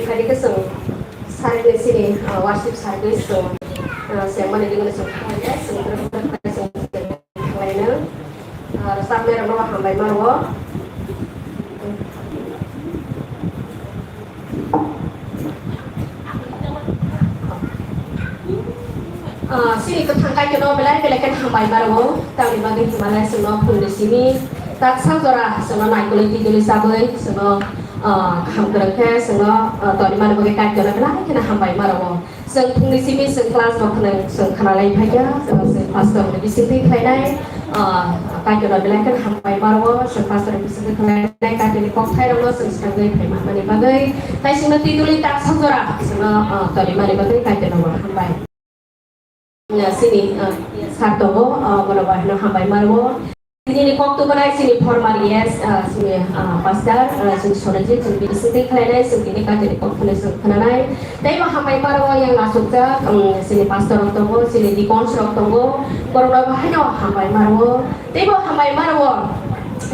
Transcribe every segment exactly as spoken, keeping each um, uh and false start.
Khaidi khe chwng service ni, ah, worship service chwng, ah, sengmani bini chwng khlai ya, chwng khlai no, ah, rwchapnai rok no hambai ma rwo. Ah, chini kwthang Kaitorno belai belai khe hambai ma rwo, tamni bagwi hwnba le chwngno phungni simi tak sak jora chwngno naikolwi twi duli chabwi chwngno, ah, kaham kwrwng khe chwngno, ah, toni mani bagwi Kaitorno belai kheno hambai ma rwo. Chwng phungni simi chwng class bo khwnwi chwng khwnalai phaikha, chwng, chwng pastor ni bisingtwi khlainai, ah, Kaitorno belai kheno hambai ma rwo, chwng pastor ni bisingtwi khlainai Kaitorni kokthairokno chwng swrwngwi phaima mani bagwi, tai chwngno twi duli tak sak jora chwngno, ah, toni mani bagwi Kaitorno bo hambai. Chini, ah, sir tongo, ah, bono bo haino hambai ma rwo. Tini ni kok tubunai chini former E S, ah, chini, ah, pastor, ah, chini Sonajit, chini bini sitting khlainai, chini bini kati ni kok phano chwng khnanai. Tei bo hambai ma rwo yang asukjak, um, chini pastor rok tongo, chini deacons rok tongo, borok rok bo haino hambai ma rwo. Tei bo hambai ma rwo,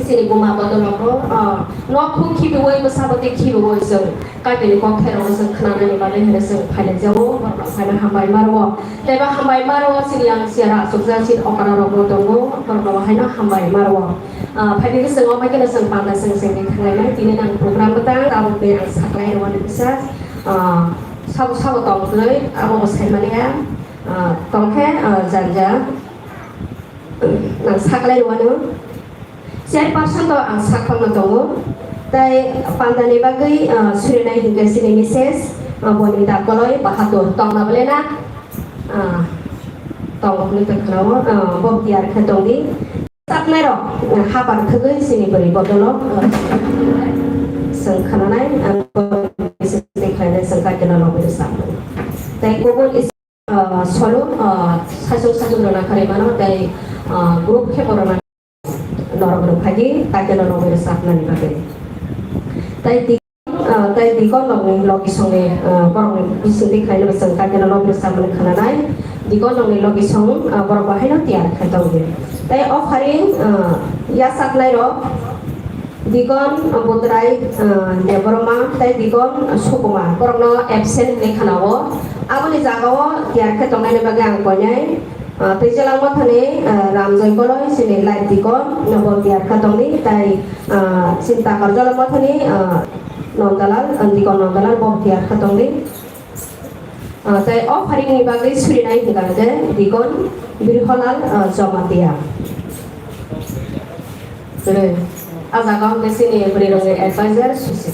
chini buma bodol rok bo, ah, nok huk khibiui, bwsa bwtwi khibiui chwng. Kaitorni kokthairokno chwng khnanani bagwi hwnwi chwng phailaijago, borokno phaina hambai ma rwo. Tei bo hambai ma rwo, chini ang chair o achukjak, chini okra rokbo tongo, borokno bo haino hambai ma rwo. Ah, phaidi chwng omo kheno chwng panda chwng chengwi thanglainai, tini nang program mwtang, tabukni ang saklai rwani bwsa, ah, sabo sabo tong kwrwi, abo bo saimani ya, ah, tongkhe, ah, janja, nang saklai rwano. Chairperson to ang sakhorno tongo, tei pandani bagwi, ah, surinai hinkhe chini Missus, ah, Bonita Koloi Bahadur tongna bole na, ah, tongo hwnwi tongkha o, ah, bo tiyar khe tongdi. Saknairok, ah, habar thwgwi chini bwrwi bodolo, ah, chwng khananai, ah, chwng khainai chwng kaitorno lobwi rwchapmani. Tei kubun is- Ah, solo, ah, sachung sachung rwna kharwi mano, tei, ah, group khe borok rwna norok rwphai di, kaiteno nogwi rwchapnani bagwi. Tei di-, ah, tei dikon nokni logi songni, ah, borokni bisingtwi khaino chwng kaiteno nogwi rwchapmani khwnanai. Dikon nokni logi song, ah, borok bo haino tiyar khai tongdi. Tei offering, ah, yachaknairok, Dikon Budrai, ah, Debbarma tei Dikon Sukumar, borokno absent hinwi khwnao. Aboni jagao tiyar khe tongnaini bagwi ang koinai, ah, Twijalang Mothani, ah, Ramjoy Koloi, chini live dikon, bo tiyar khe tongdi, tei, ah, chini Takarjala Mothani, ah, Nondalal, ah, Dikon Nondalal, bo tiyar khe tongdi. Ah, tei offering ni bagwi surinai hwnka khe Dikon Birholal, ah, Jamatia. Tei ah jaga o hwnkhe chini bwrwi rokni advisor Susi.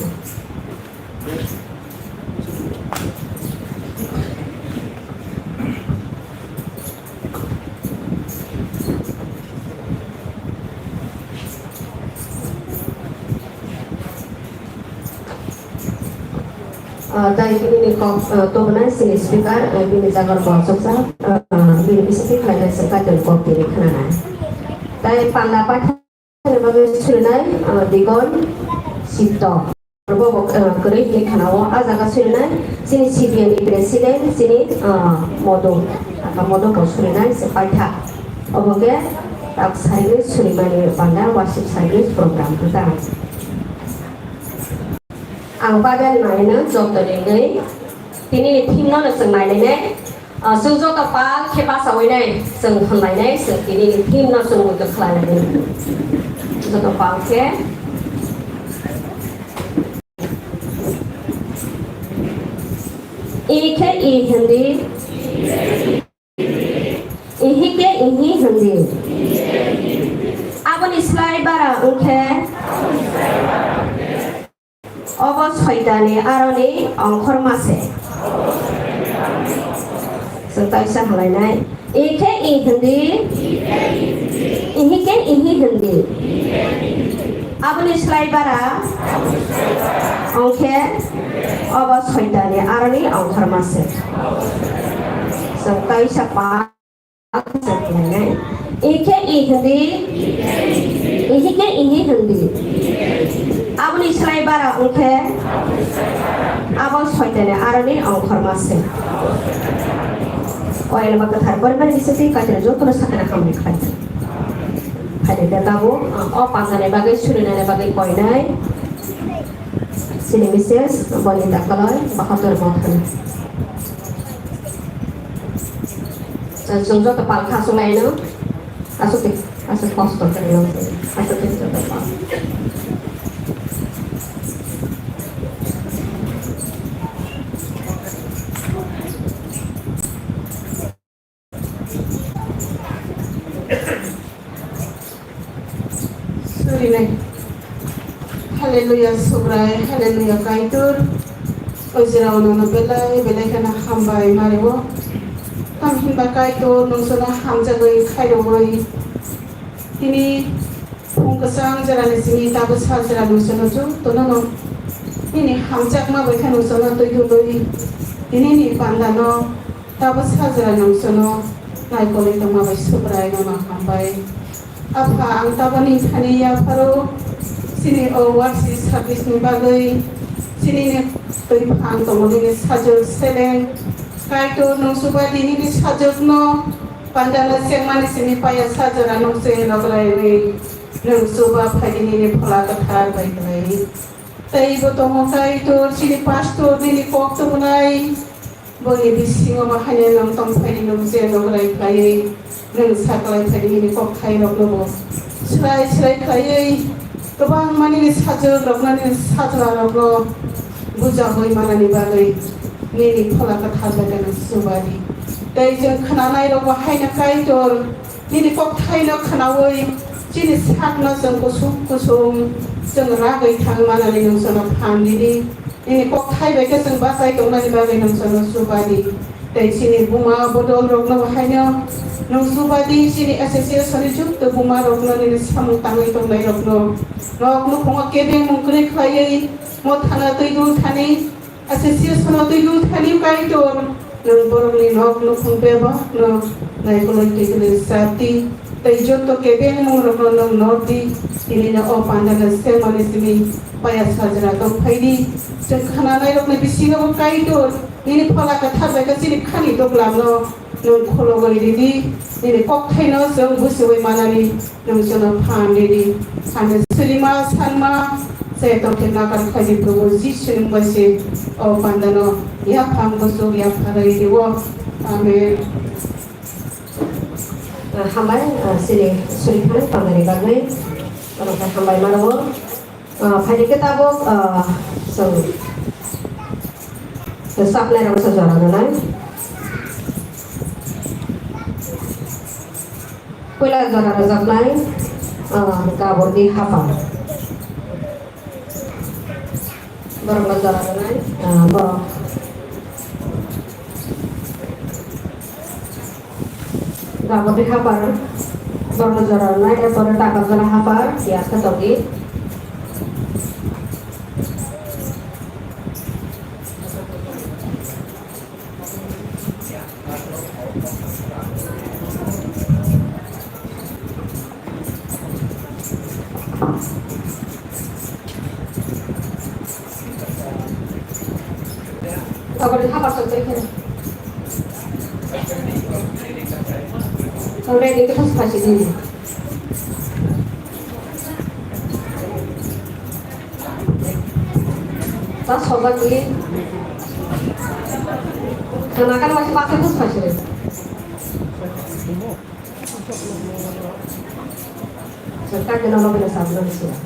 Ah, tei bini kok, ah, tubunai chini speaker, ah, bini jagar bo achukjak, ah, bini bisingtwi khlainai chwng kaitor kok tini khwnanai. Tei panda paithakni bagwi surinai, ah, Dikon Sipto. Bo bo, ah, kwrwi hinwi khwnao, ah jaga surinai chini C B N ni president chini, ah, Modu, ah, Modu bo surinai se paithak. Obo khe tak saimani surimani panda worship service program wngkha. Ang Bible naino joto ringwi tini ni theme no chwng nainai nai. Ah, chwng joto pal khe bachawi nai, chwng hwnlai nai, chwng tini ni theme no chwng muitu khlai nai. Joto pal khe. I khe i hindi. Ihi khe ihi hindi. Aboni slai bara wngkhe obo soitani aroni ongkhorma se. Chwng kaisa hwnlainai. Ikhe i hindi. Ihi khe ihi hindi. Aboni slai bara wngkhe obo soitani aroni ongkhorma se. Chwng kaisa pa Ikhe i hindi, ihi khe ihi hindi. Aboni slai bara wngkhe abo soitani aroni ongkhorma se. Koinai ba kwthar poribari bisingtwi kaitor jotono sakha hambai khlai. Phaidi de tabuk o panjani bagwi surinani bagwi koinai. Chini Missus Bonita Koloi, Bahadur Mothani. Chwng joto pal khasuk nai no. Asuk de, asuk kosto khe no. Asuk de joto pal. Hallelujah, Subrai, Hallelujah, Kaitor. O jora o nono belai, belai kheno hambai mario. Tamo hinba Kaitor, nwng joto hamjagwi khairogwi. Tini phung kwchang jorani simi tabuk sal jora nwng joto no. Tini hamjakma bai khe nwng joto twi hwnwi. Tini ni panda no. Tabuk sal jora nwng joto naikolwi tongma bai Subrai nono hambai. Apha, ang tabukni thani yapharo chini o worship service ni bagwi chini ni twi phang tongo nini sajwk seleng. Kaitor nwng chuba di nini sajwk no pandal o chengmani simi paya sal jora nwng chengwi rwgwlaiwi nwng chuba phaidi nini phola kwthar bai kwlaiwi. Tei bo tongo Kaitor chini pastor nini kok tubunai. Boni bisingo bo haino nwng tong phaidi nwng je rwgwlai khlaiwi nwng saklai phaidi nini kokthai rokno bo swrai swrai khlaiwi kwbangma nini sajwk rokno nini sajla rokno bujagwi manani bagwi nini phola kwthar bai khe nwng chuba di. Tei chwng khwnanai rokbo haino Kaitor nini kokthai no khwnawi chini sakno chwng kusum kusum chwng ragwi thang manani nwng joto phan di di. Nini kokthai bai khe chwng bachai tongnani bagwi nwng joto chuba di. Tei chini buma bodol rokno bo haino nwng chuba di, chini association ni joto buma rokno nini samung tangwi tongnai rokno nok nukhungo kebeng mung kwrwi khlaiwi mo thana twi dul thani association o twi dul thani Kaitor. Nwng borokni nok nukhung bebakno naikolwi twikolwi chap di, tei joto kebengmungrokno nwng nor di. Tinino o pandano sengmani simi paya sajra tong phai di. Chwng khwnanai rokni bisingo bo Kaitor nini phola kwthar bai khe chini khani duglamno nwng khulogwi ridi. Nini kokthaino chwng buchiwi manani nwng joto phan ridi. Sani swrwngma sanma se tongthokma kar khaidi Probu Jisuni mungbai se o pandano yaphang bwswk yapharwi rwo. Amen. Ah, hambai, ah, chini suri thani tongmani bagwi borokno hambai mano. Ah, phaidi khe tabuk, ah, chwng rwchapnai rok se jora rwnai. Puila jora rwjaknai, ah, Gabordi Hapar. Borokno jora rwnai, ah, borok. Gabordi Hapar, borokno jora rwnai, erpore Takarjala Hapar, ya, Khatokdi. Tabuk ni hapar song tei kheno. Tong ready khe phas phasi di. Ta soba di. Khana kan masih pakai phas phasi di. Sir, kaki no lobby na sablo ni sila.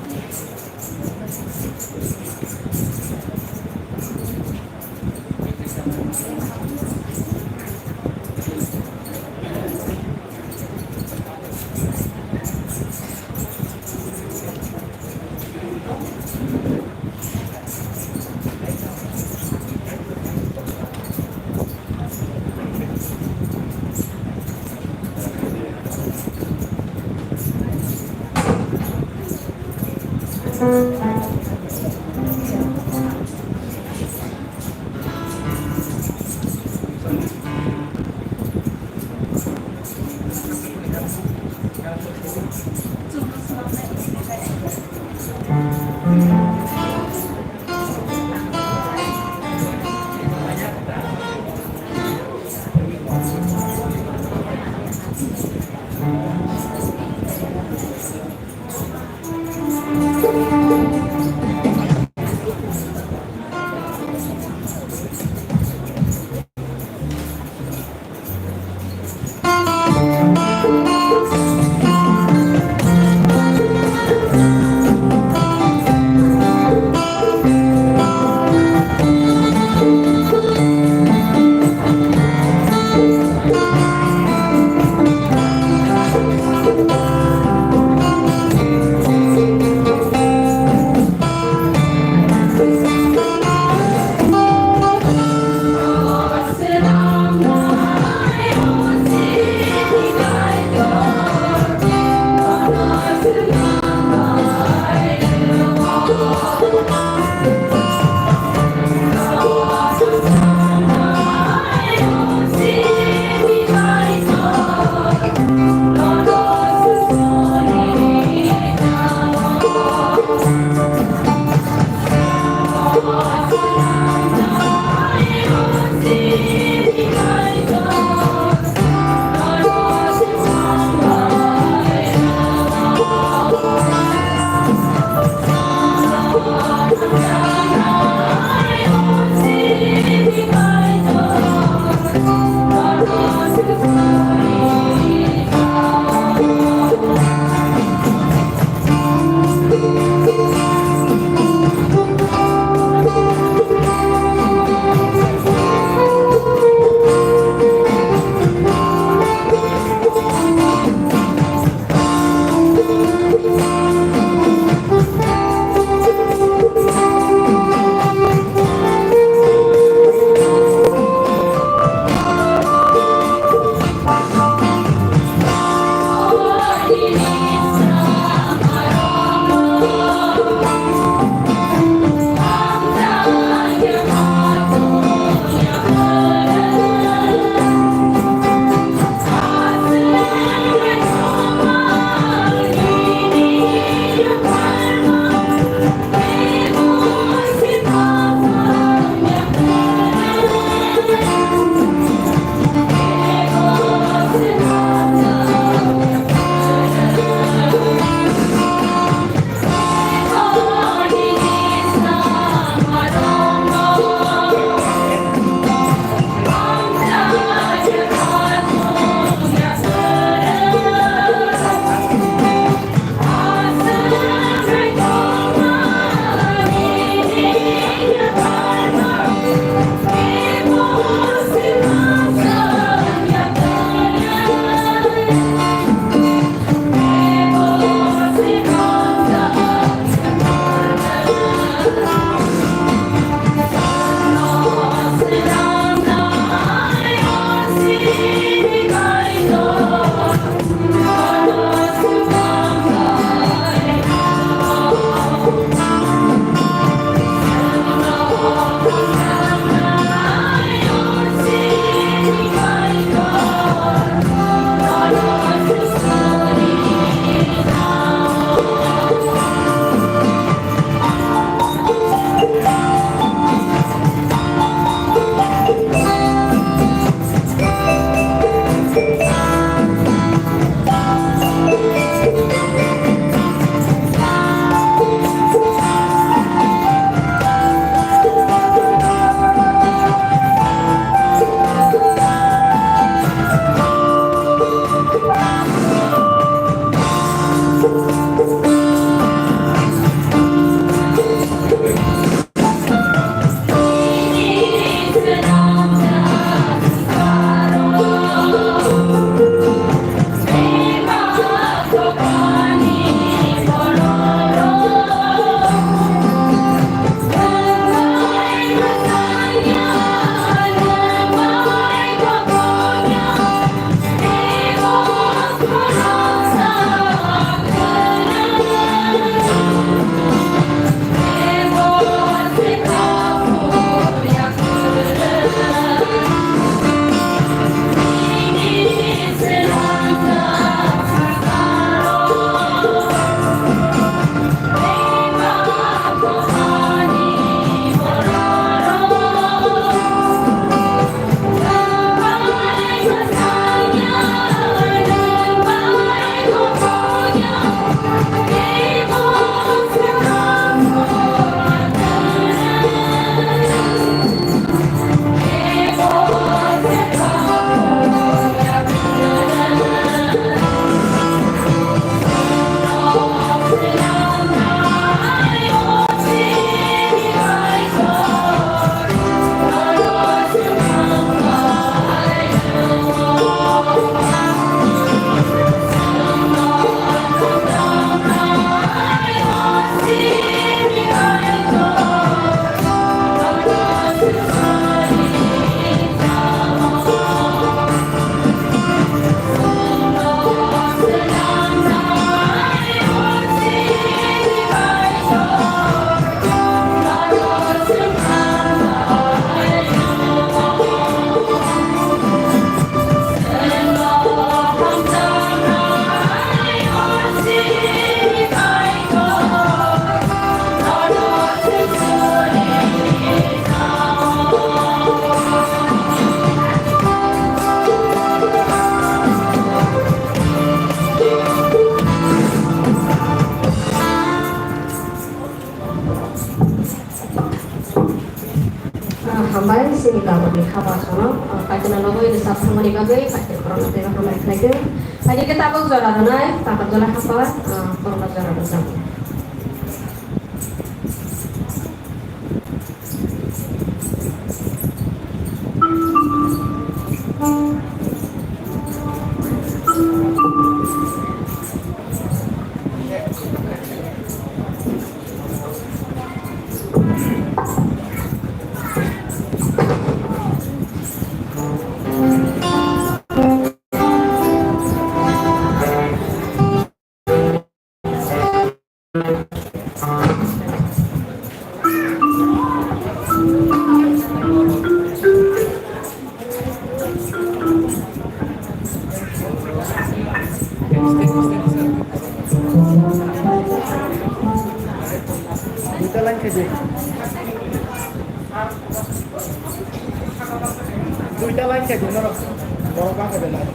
Haba sono, ah, kaitor no lobo ini sab thangmani bagwi kaitor korokno teibo hambai khlai thung. Phaidi khe tabuk jora rwnai, tabuk jora hapha, ah, korokno jora rwjak. Duita line khaidi. Duita line khaidi norok. Borok bangkha belai.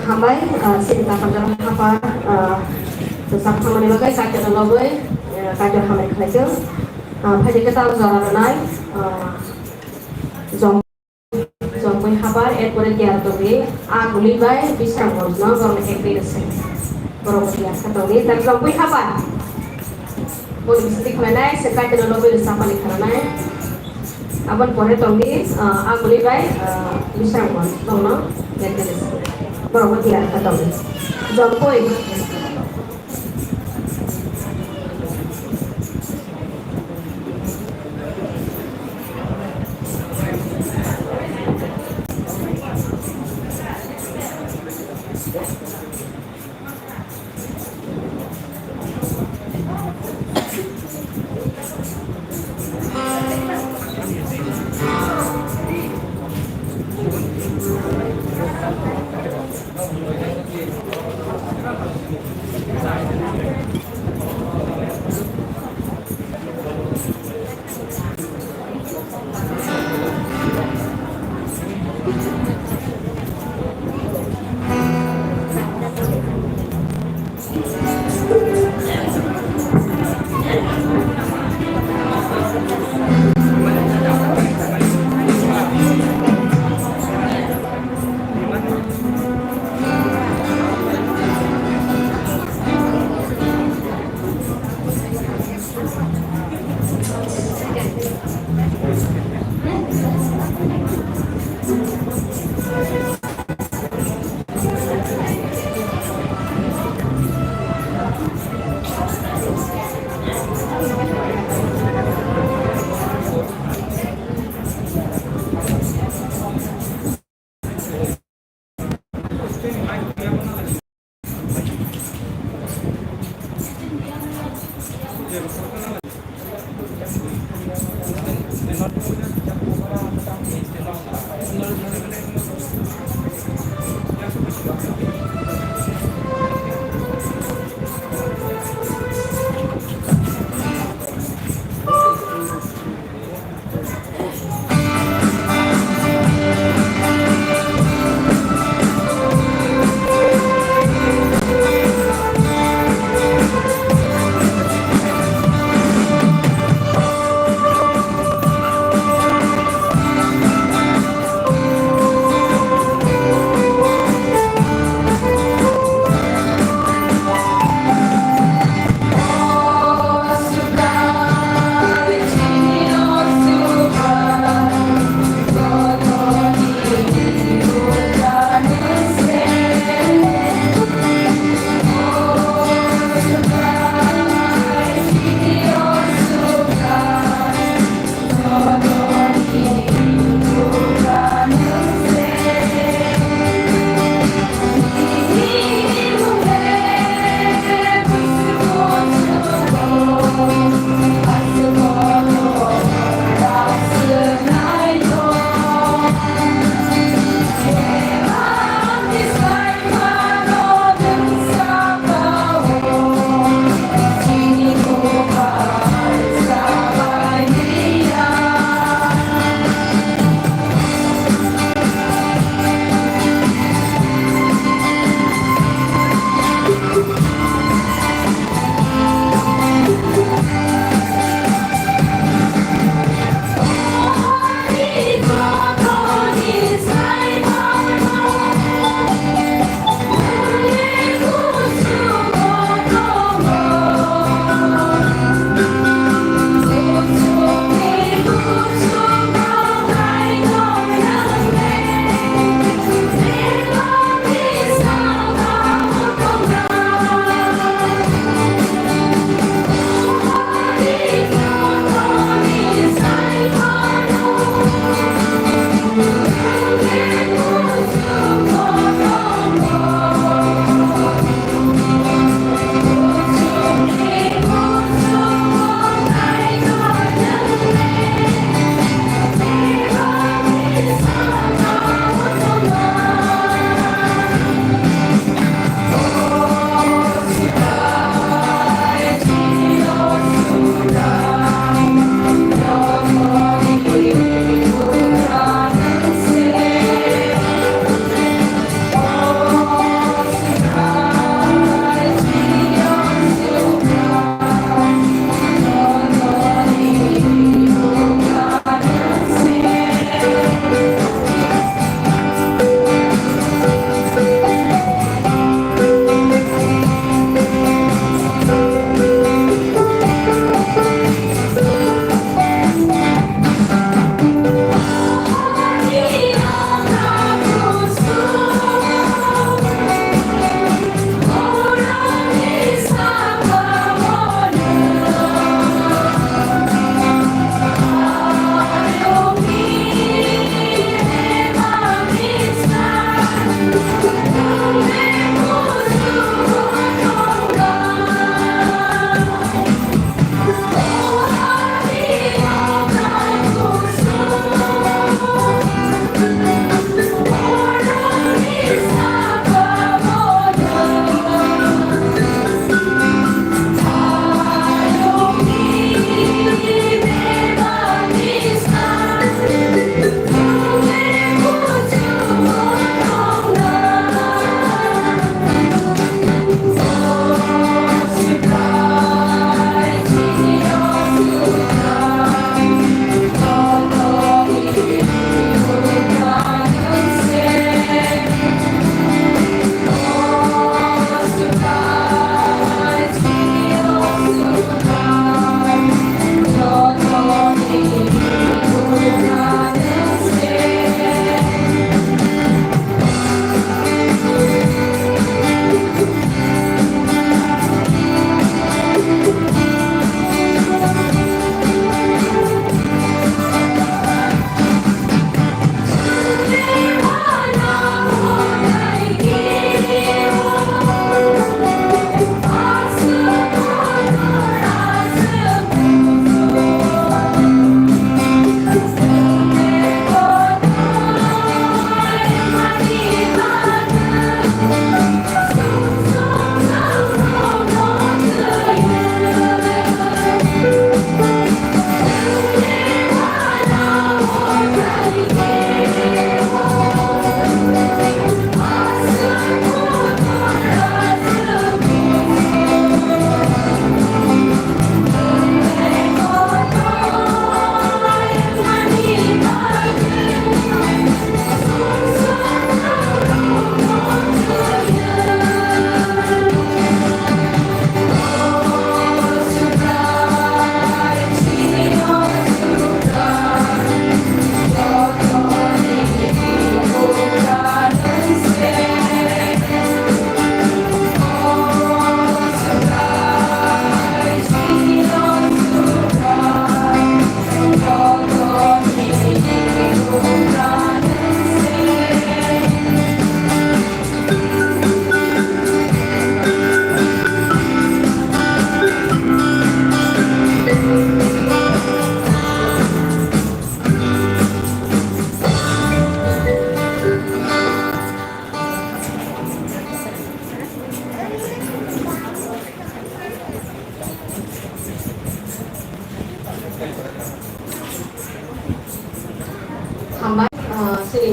Hambai, ah, sini ta hamjak hapa, ah, to sak thamani bagwi kaitor no lobwi, eh, kaitor hambai khlaijak. Ah, phaidi kwtal jora rwnai, ah, jom-, jompui hapar, erpore tiyar tongwi, ah, guli bai Bisramganj no borok ekdin se. Borok tiyar kha tongwi, ta jompui hapar. Boni bisingtwi khlainai, se kaitor no lobwi rwchapani khlainai. Aboni pore tongdi, ah, Aguli bai, ah, Bisramganj, bongno Methodist. Borokbo tiyar kha tongdi. Jompui.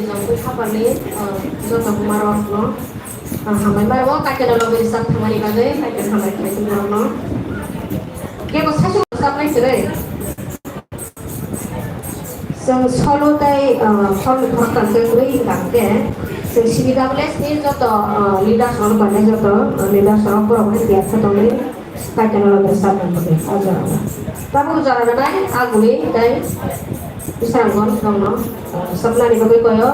Jongkui Khapangni, ah, joto buma rokno, ah, hambai mano, kaiteno logi sak thangmani bagwi, kaiteno hambai khlai borokno. Kebo saichung saplai sirwi. Chwng solo tei, ah, solo khoroktham tei kwrwi hwnkha hwnkhe, chwng C B W S ni joto, ah, leaders rok bai joto, ah, leaders rok borok hai tiyar khe tongwi. Kaitangno bo sap nang bagwi o jora o. Tabuk jora rwnai aguni tei bwskango nokno, ah, sapnani bagwi koyo.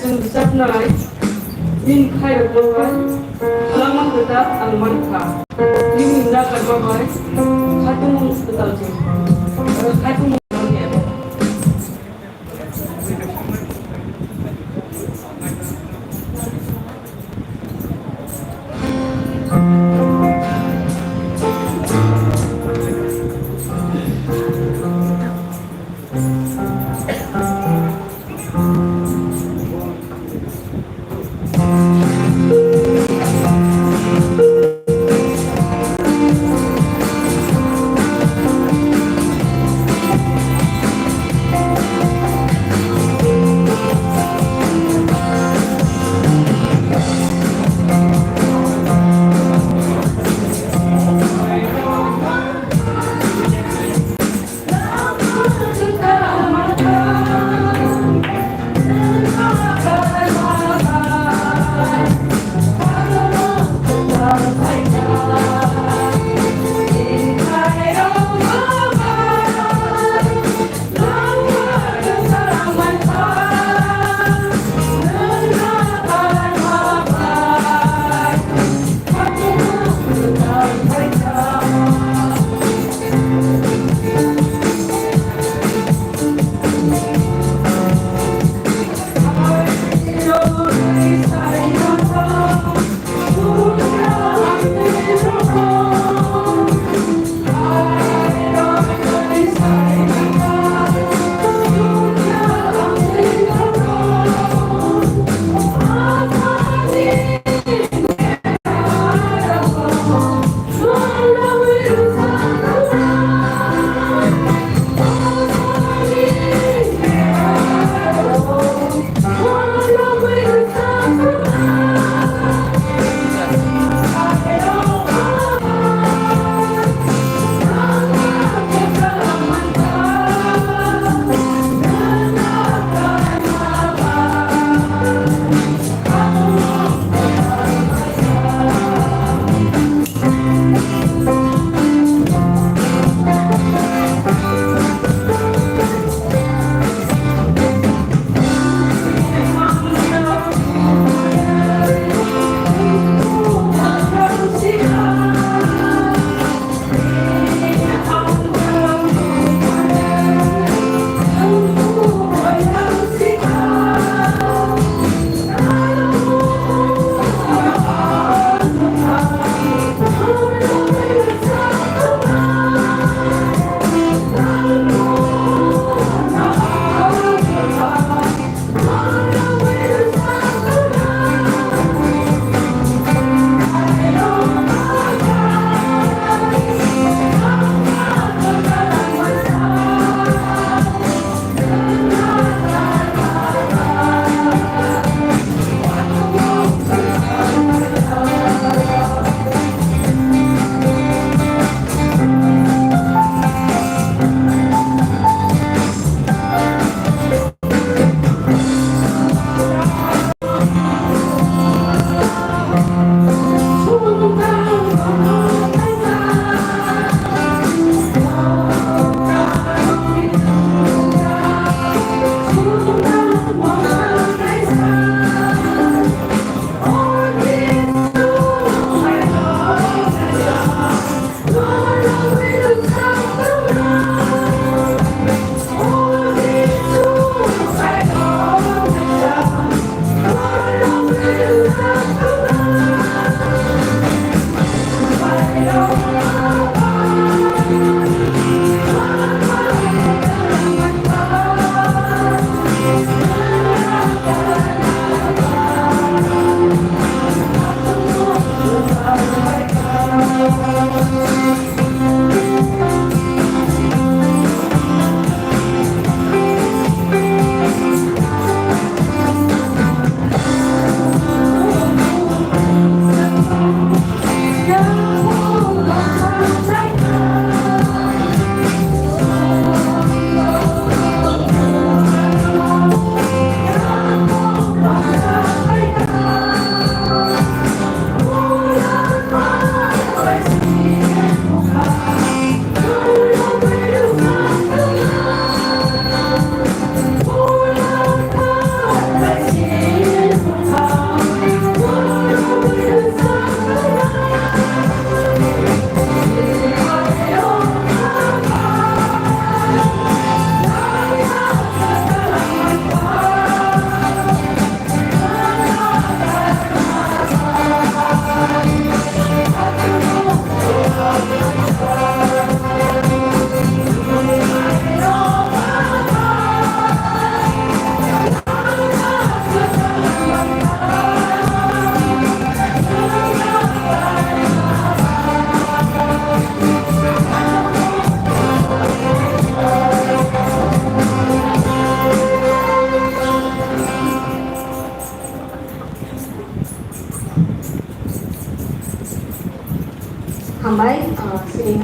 Chwng rwchapnai, nini khairokma bai halangma kwtal ang mankha. Nini nakarma bai khatungmung kwtal se, oro khatungmung manya.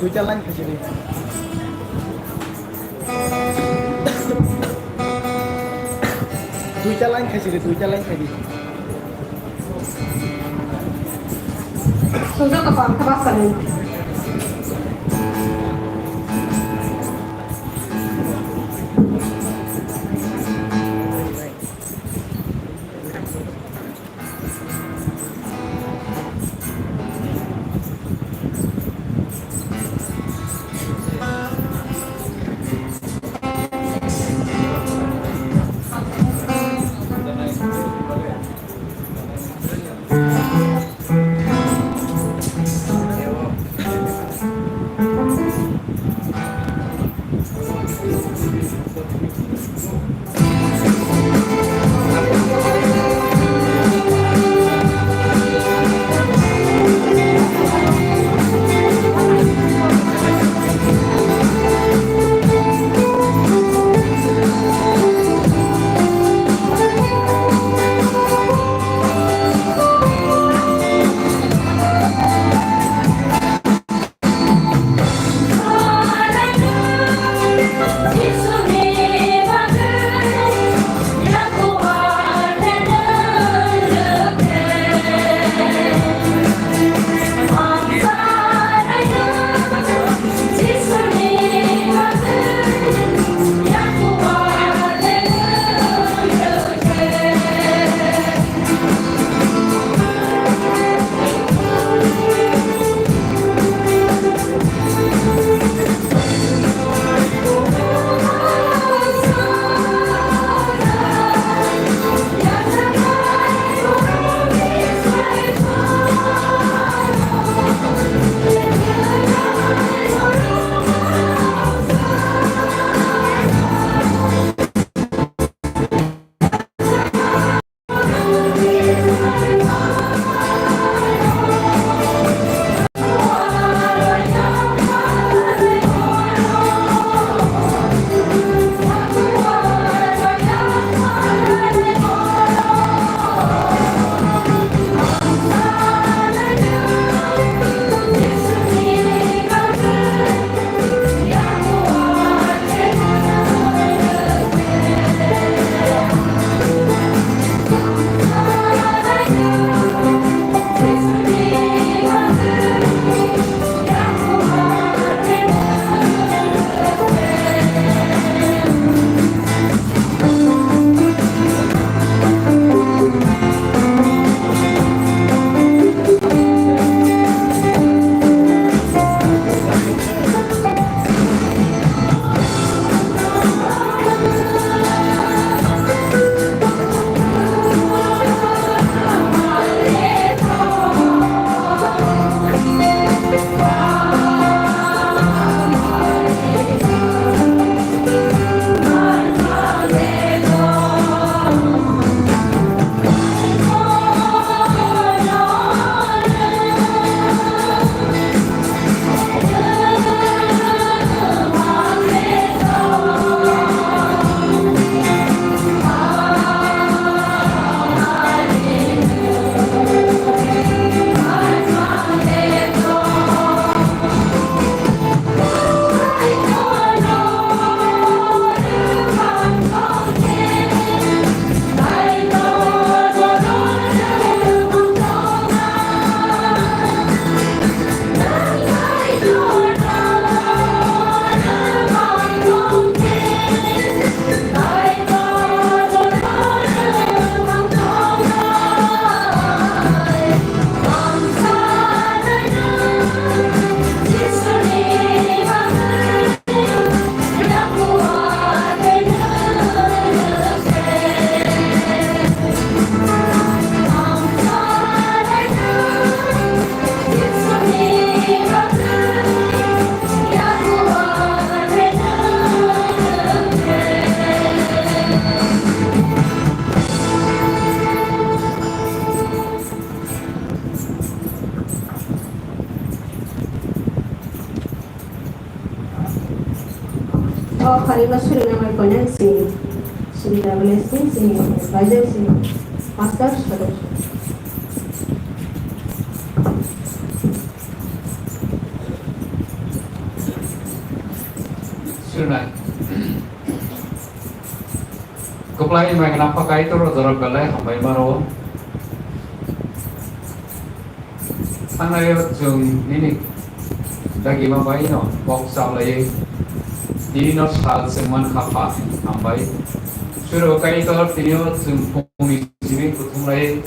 Duita line khaisidi. Duita line khaisidi, duita line khaidi. Sungsa to pang kha basa ni. O pharingno surinai bai koinai sini, sini W S ni sini, Baijai sini, master sodok. Surinai. Kwplai mai gwnang pha Kaitor o jorok belai hambai maro. Thangnaio chwng nini dagima bai no kok chalaiwi tini no sal chwng man kha pha hambai. Suro Kaitor tini o chwng phungni simi kuthum lai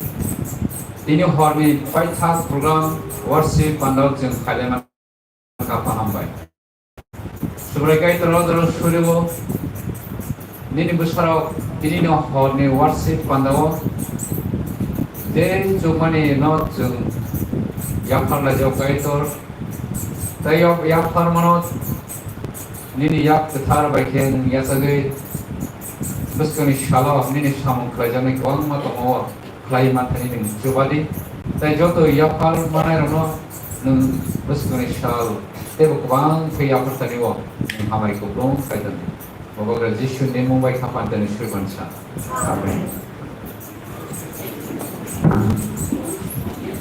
tini horni paithak program worship pandao chwng khailai man kha pha hambai. Subrai Kaitor o jorok suribo nini bwsarok tini no horni worship pandao je chukmani no chwng yaphar laijak Kaitor. Tei yok yaphar mano nini yak kwthar bai khe nwng yachagwi bwskangni salo nini samung khlaijaknai kwbangma tongo. Khlai manthani nwng chubadi. Tei joto yaphar manairokno nwng bwskangni sal teibo kwbang khe yaphar thani o nwng hamari kupulung khlai tongdi. Bobo gra Jisu ni mung bai kha pantani suri mansa. Amen.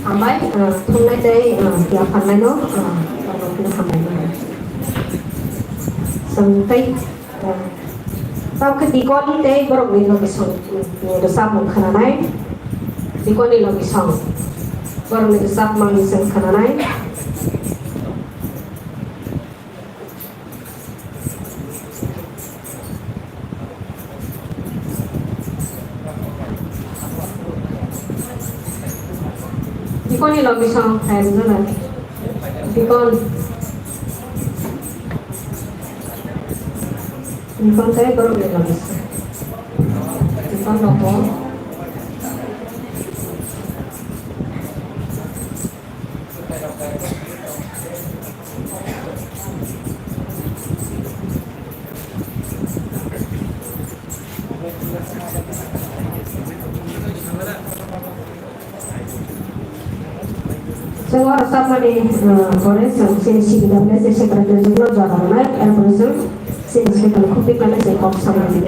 Hambai, ah, thumnai tei, ah, yapharnai no, ah, hambai mano. Chwng tei Tamo khe dikon tei borokni logisong ni rwchapmung khwnanai. Dikonni logisong. Borokni rwchapmung ni chwng khwnanai. Dikonni logisong khlai rwjana. Dikon. Dikon tei borok ni logisong. Dikon rok bo. Chwng oro chapmani, uh, pore chwng chini C B W S ni secretary jwkno jora rwnai, er pore chwng chini secretary khuk tiknani chwng kok samani.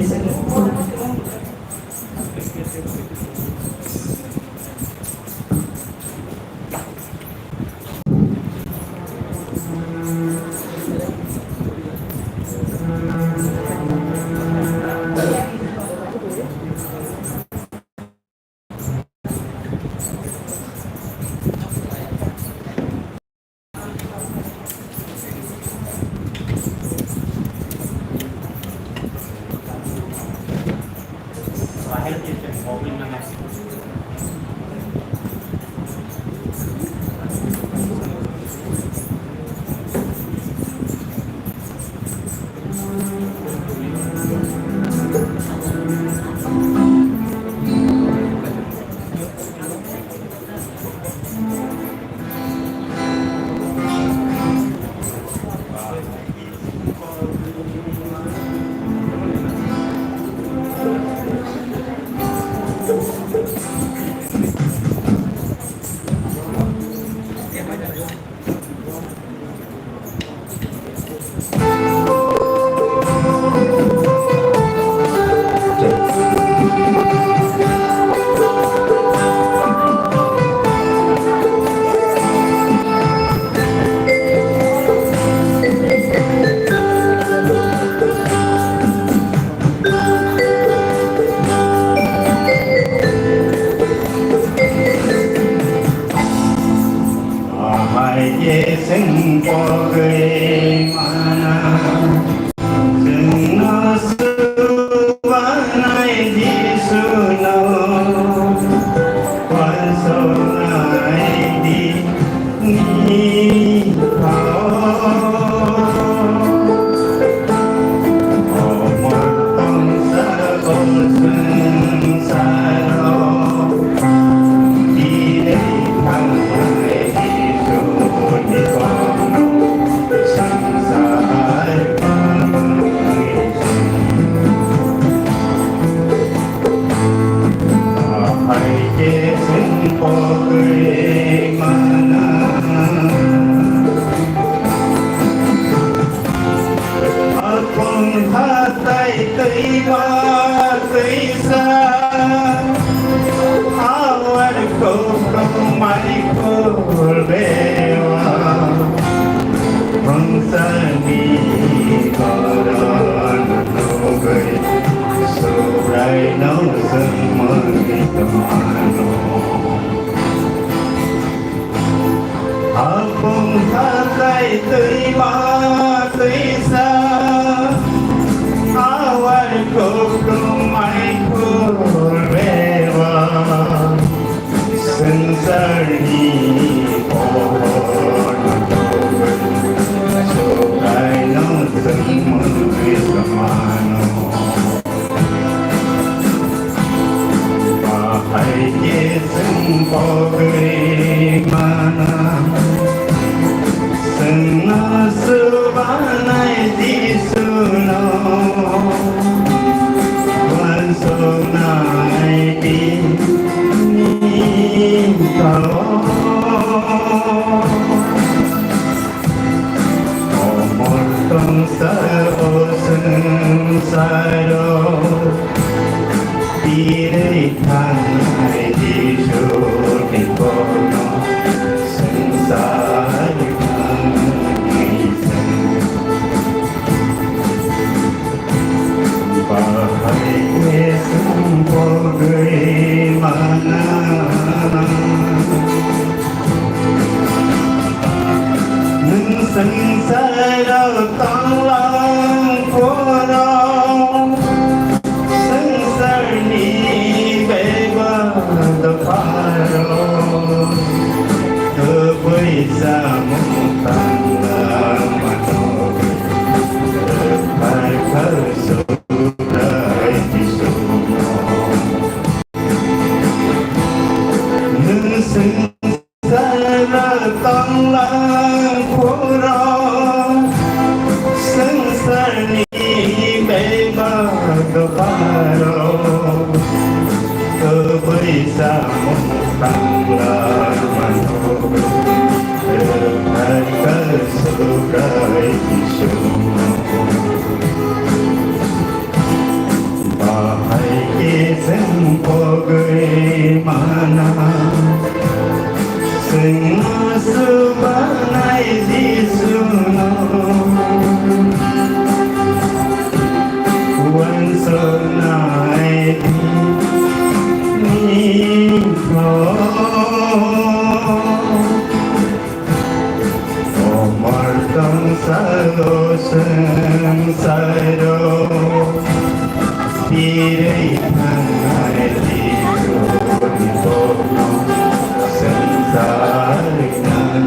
Twi ba twisa, hawar kokrok mai khul bewa. Mungsani koron nugwi, Subraino sengmani tongmano. Apung hatai twi ba twisa, hawar kokrok mai khul bewa. Swngcharni pohor Subraino chwng mwnwi samano. Bahai khe chwng pogwi mana, chwngno chubanai Jisuno. Uansuknai bini kok. Komor tongsa o swngcharo, tirwi thangnai Jisuni kokno swngchar thangwi chwng. Bahai khe chwng pogwi mana. Nwng swngcharo tonglang phuru, swngcharni bebak dopharo, kwbwi chamung tanglang mano, rwphar kha Subrai Jisuno. Nwng swngcharo tonglang phuru, swngcharni bebak dopharo, kwbwi chamung tanglang mano, rwphar kha Subrai Jisuno. Bahai khe chwng pogwi mana, chwngno chubanai Jisuno. Uansuknai bini kok. Komor tongsa o swngcharo, tirwi thangnai Jisuni kokno swngchar nang.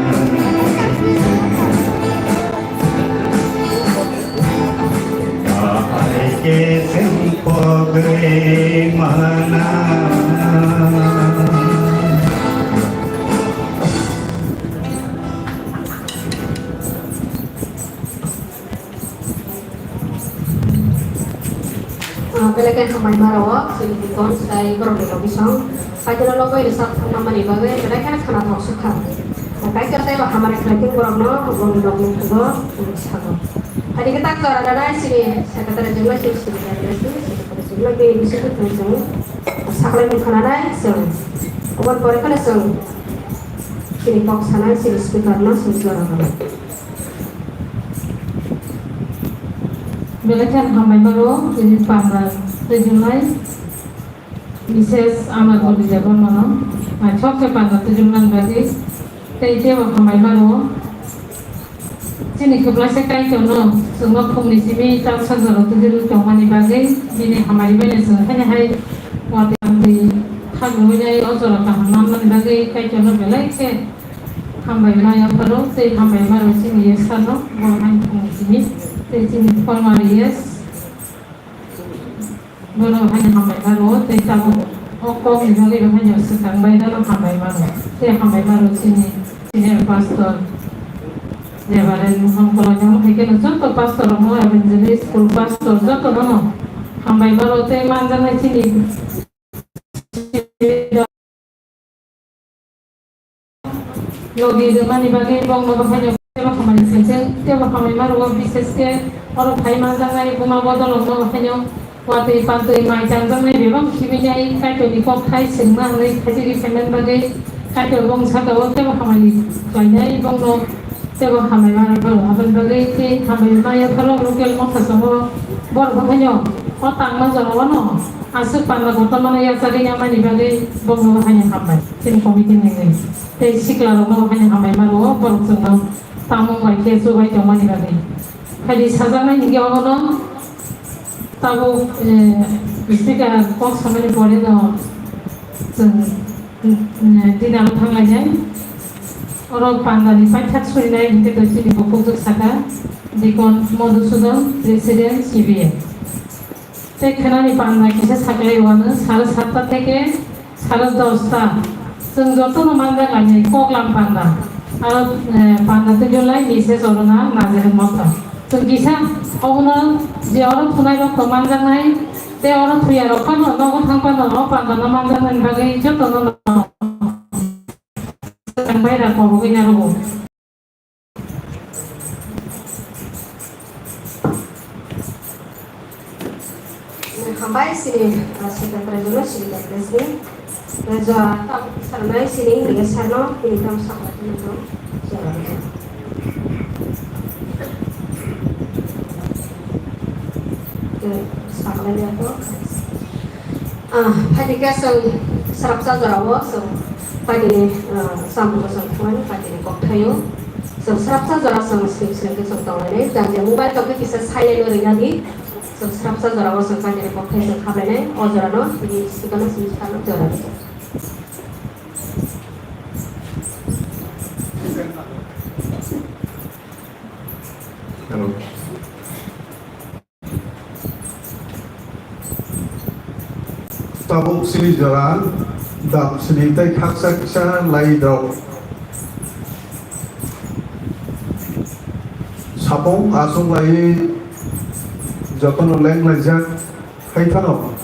Bahai khe chwng pogwi mana. Ah, belai khe hambai ma rwo, chini deacon, tei borokni rok bisong. Paithago logi rwchap thangma mani bagwi belai kheno khwnathok sukha. Kaitor teibo hamari khlai thung borokno, borokni rokni thugo, chini sago. Hai khe tak jora rwnai chini secretary chwngno, chini secretary chwngno, chini secretary chwngno, bini bisingtwi chwng saklai mung khwnanai chwng. Oboni pore kheno chwng chini kok sanai chini speaker no chwng jora rwnai. Belai khe hambai mano, chini panda twijlnai. Missus Amar Olivia Bormano, naithok khe panda twijlmani bagwi tei teibo hambai mano. Chini kwplaisa Kaitorno chwngno phungni simi ta sajoro twijlwi tongmani bagwi bini hamari bai chwng haino hai watwi twi khagwi nai o jora kaham manmani bagwi Kaitorno belai khe hambai ma yapharo tei hambai mano chini yesano bo haino phungni simi tei chini former yes. Bono haino hambai mano, tei tabuk o kokni bagwi bo haino swkang bai dano hambai mano. Tei hambai mano chini senior pastor, Reverend Mohan Kolai, tamo hai kheno joto pastor rokno, evangelist, school pastor joto bono hambai mano tei manjaknai chini logi rwmani bagwi bongno bo haino teibo hambai sengcheng, teibo hambai ma rwo, bises khe oro phai manjaknai buma bodolrokno bo haino Watwi pantwi mai tanjaknai bebak khibinyai Kaitorni kokthai swngna hwnwi khaijagwi phaimani bagwi Kaitor bongni saka-o teibo hamari khlainai, bongno teibo hambai manai pharo. Aboni bagwi tei hambai maya pharo local motha songo borok haino o tangma jorao no aswk panda kotormano yachagwi yamani bagwi bongno haino hambai chini committee ni wngwi tei siklarokno haino hambai mano borok chwngno tamung bai khe chubai tongmani bagwi. Phaidi sajaknai hinkhe obono tabuk, eh, speaker kok samani pore no chwng, eh, dinner o thanglainai. Oro pandani paithak surinai hinkhe to chini bukhukjwk saka Dikon Madhusudan, President, C B A. Tei khenani panda kisa saklai wano sare satta theke sare dosta. Chwng jotono manjak ani koklam panda. Aro, eh, panda twijolai message orona Nazareth motha. Chwng kisa obono je oro thunai rok to manjaknai, tei oro thuya rok phano nogo thang phano o panda no manjaknai bagwi jotono no chwng bai ra kobogwi narogo. Hambai sini, uh, Secretary General sini Secretary sini. Jora tak sarnai sini, ini sarno, ini tam sakla ini tam. Jora. Oke, sakla ini apa? Ah, phaidi khe chwng srapsa jorao chwng paitini, ah, samungbo chwng thangmani paitini kokthaio. Chwng srapsa jora chwng srim srim khe chwng tonglainai. Jang je mobile tongkhe kisa silent o rwna di. Chwng srapsa jorao chwng paitini kokthai chwng khaplainai. O jorano tini sikano simi sikano jora rijak. Hello. Tabuk sini jora dam sini tei khaksa kisa lai rok. Sapung aswk lai jotono leng laijak hai phano.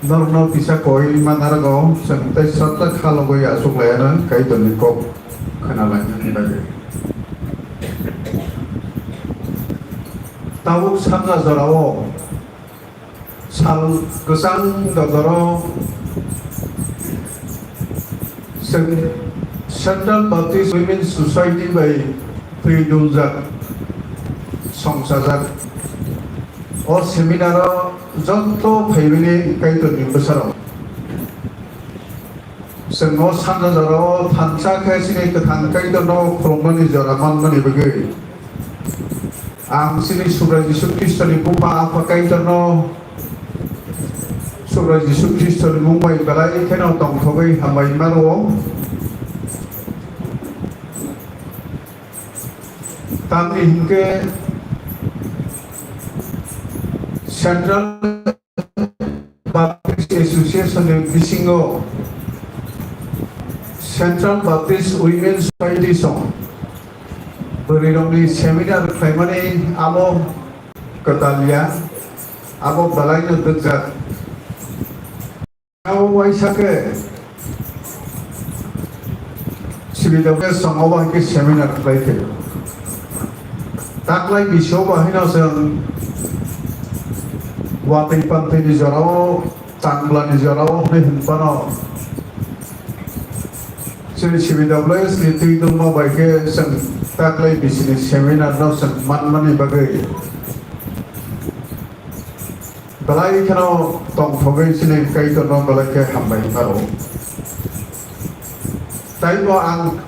Norokno kisa koi manargo chwng tei srapta khalogwi aswk laiano Kaitorni kok khwnalainani bagwi. Tabuk sanja jorao sal kwchang dodoro chwng Central Baptist Women Society bai twi duljak, songchajak. O seminaro joto phaibini Kaitorni bwsarok. Chwng o sanja jorao thansa khe chini kwthang Kaitorno khulumnani jora manmani bagwi ang chini Subrai Jisu Khristoni Bupha Apha Kaitorno Subrai Jisu Khristoni mung bai belai kheno tongthogwi hambai ma rwo. Tamni hinkhe Central Baptist Association ni bisingo Central Baptist Women Society song bwrwirokni seminar khlaimani abo kwtal ya, abo belaino dwkjak. Abo waisa khe sibidok khe songo bai khe seminar khlai khe. Taklai bisio bahai no chwng watwi pantwi ni jorao, changla ni jorao hwnwi hwn phano chini sibidok le chini twi dulma bai khe chwng taklai bisini seminar no chwng manmani bagwi. Belai kheno tongthogwi chini Kaitorno belai khe hambai hwnwi mano. Taibo ang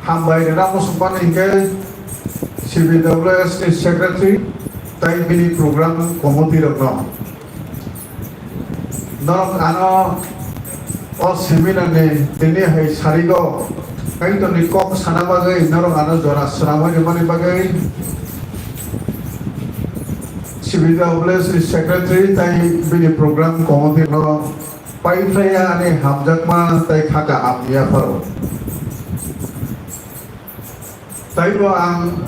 hambai rwna muchung mani hinkhe C B W S ni secretary tai bini program committee rokno. Norok ano o seminar ni tini hai sarigo Kaitorni kok sana bagwi norok ano jora swnamwi rwmani bagwi C B W S ni secretary tai bini program committee no paiphlaiya ani hamjakma tai khaka hamya pharo. Taibo ang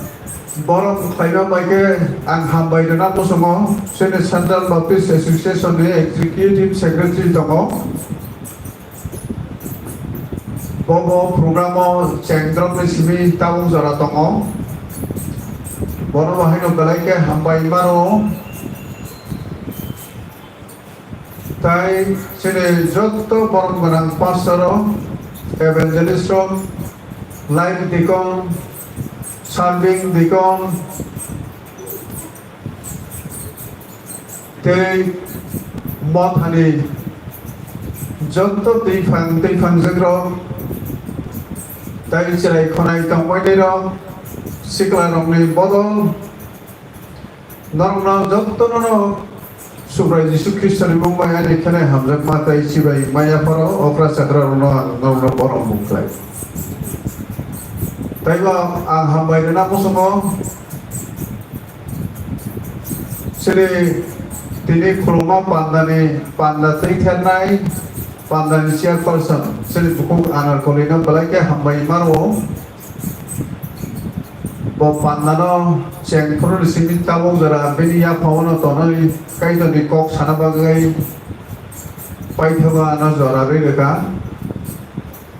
borok khlaima bai khe ang hambai rwna muchungo, chini Central Baptist Association ni executive secretary tongo. Bobo program o chengdrop ni simi tabuk jora tongo. Bono bo haino belai khe hambai mano. Tai chini jotto borom gwnang pastor rok, evangelist rok, life deacon, serving deacon, tei mothani jotto twiphang twiphang jagrok tai chwrai khonai tongbainai rok, sikla rokni bodol norokno jottono no Subrai Jisu Khristoni mung bai ani khenai hamjakma tei chibai maya pharo okra chakra rokno ang norokno borom bukhlai. Taibo ang hambai rwna muchungo. Chini tini khuluma pandani panda twi thernai pandani chairperson chini bukhuk Anarkolino belai khe hambai mano. Bo pandano cheng phuru simi tabuk jora bini yaphangno tonwi Kaitorni kok sana bagwi paithago ano jora rwi rwkha.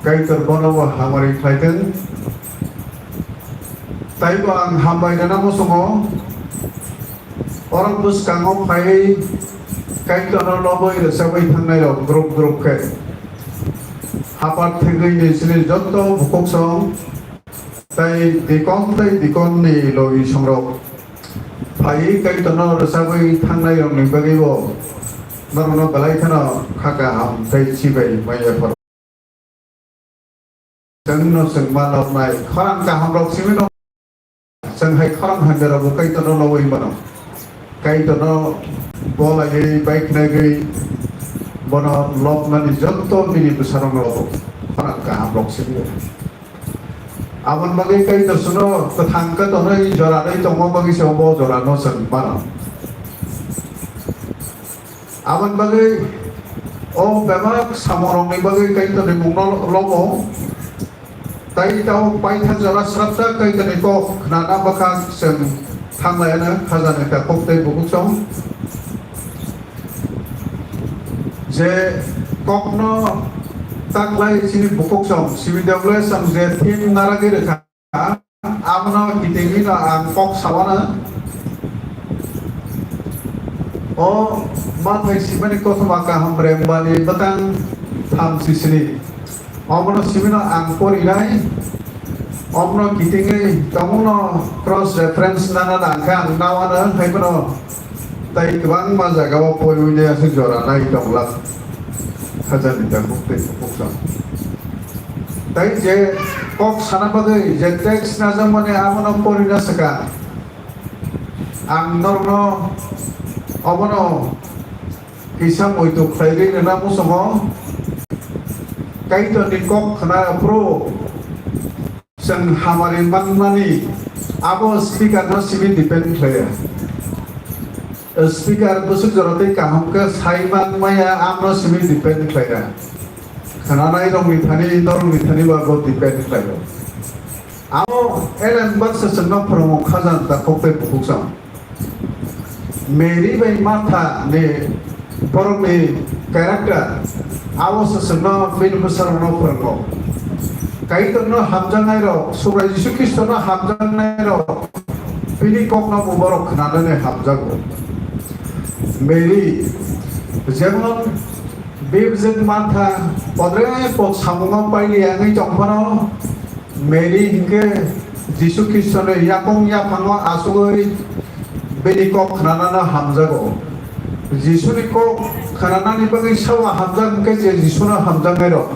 Kaitor bono bo hamari khlaithwng. Taibo ang hambai rwna muchungo, oro bwskango phaiwi Kaitorno lobwi rwchapwi thangnai rok group group khe. Hapar thwgwi ni chini jotto bukhuk song tei dikon tei dikon ni logi songrok phaiwi Kaitorno rwchapwi thangnai rokni bagwi bo norokno belai kheno kha kaham tei chibai maya phar. Chwngno chwng ma noknai khorang kahamrok simi no. Chwng hai khorang hamyarokbo Kaitorno lobwi mano. Kaitorno bolaiwi bai khnagwi bono lobmani jotto bini bwsarokno lobo. Khorang kahamrok simi. Aboni bagwi Kaitor chwngno kwthang khe tonwi jora rwi tongma bagwi se bo jorano chwng mano. Aboni bagwi o bebak samungrokni bagwi Kaitorni mungno lobo. Tai tabuk paithak jora srapsa Kaitorni kok khnana bwkha chwng thanglaiano khajani ta kok tei bukuchong. Je kokno taklai chini bukuchong, simi deble chwng je thim naragwi rwkha. Abono kitingwino ang kok sawana. O Mathai simani kothoma kaham rembani bwtang thamsisini. Omono simino ang porinai. Omono kitingwi tongmungno cross reference nana nangkha ang nawano haiphano. Tai kwbangma jagao poiwi aswk jora nai tonglak. Khajani tabuk tei tabuk tong. Tai je kok sana bagwi je text najakmani abono porina swkang. Ang norokno obono kisa muitu khlaiwi rwna muchungo. Kaitorni kok khna phuru chwng hamari manmani abo speaker no simi depend khlaiya. Speaker bwswk jora tei kaham khe sai man maya amno simi depend khlaiya. Khnanai rokni thani, norokni thani ba bo depend khlaio. Amo Ellen baksa chwngno phwrwngo khajani ta kok tei bukhuk chwng. Mary bai Martha ni borokni character abo se chwngno bini bwsarokno phwrwngo. Kaitorno hamjaknairok, Subrai Jisu Khristono hamjaknairok bini kokno bo borok khnanani hamjago. Mary jemon bibjwk Martha podre pod samungo pailiya wngwi tongphano, Mary hinkhe Jisu Khristoni yakung yaphango achugwi bini kok khnanano hamjago. Jisuni kok khnanani bagwi sabo hamjak hinkhe je Jisuno hamjaknairok.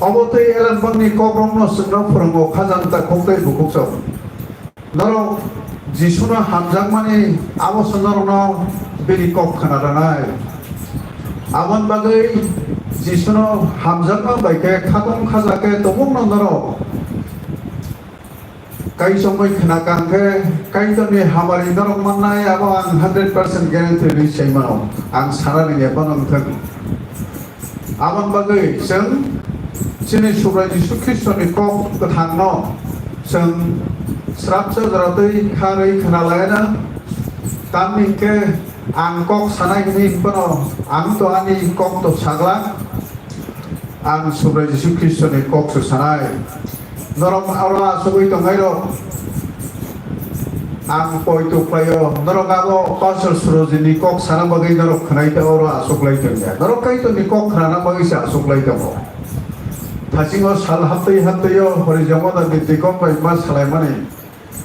Obo tei Ellen bangni kokrokno chwngno phwrwngo khajani ta kok tei bukhuk chwng. Norok Jisuno hamjakmani abo se norokno bini kok khna rwnai. Aboni bagwi Jisuno hamjakma bai khe khatung khaja khe tongmungno norok kaichomwi khna kang khe Kaitorni hamari norok mannai, abo ang hundred percent guarantee rwi sai mano. Ang sana rwngya bono wngthang. Aboni bagwi chwng chini Subrai Jisu Khristoni kok kwthangno chwng srapsa jora twi kha rwi khna laina. Tamni hwnkhe ang kok sanai hwnwi hwnphano ang to ani kok to saglak. Ang Subrai Jisu Khristoni kok se sanai. Norok aro achugwi tongnairok Ang poito khlaio, norok abo Pastor Surojini kok sana bagwi norok khwnai ta oro achuklai tongya. Norok Kaitorni kok khnana bagwi se achuklai tongo. Thasingo sal haptwi haptwi o hori jongma da bidi kok bai ma salaimani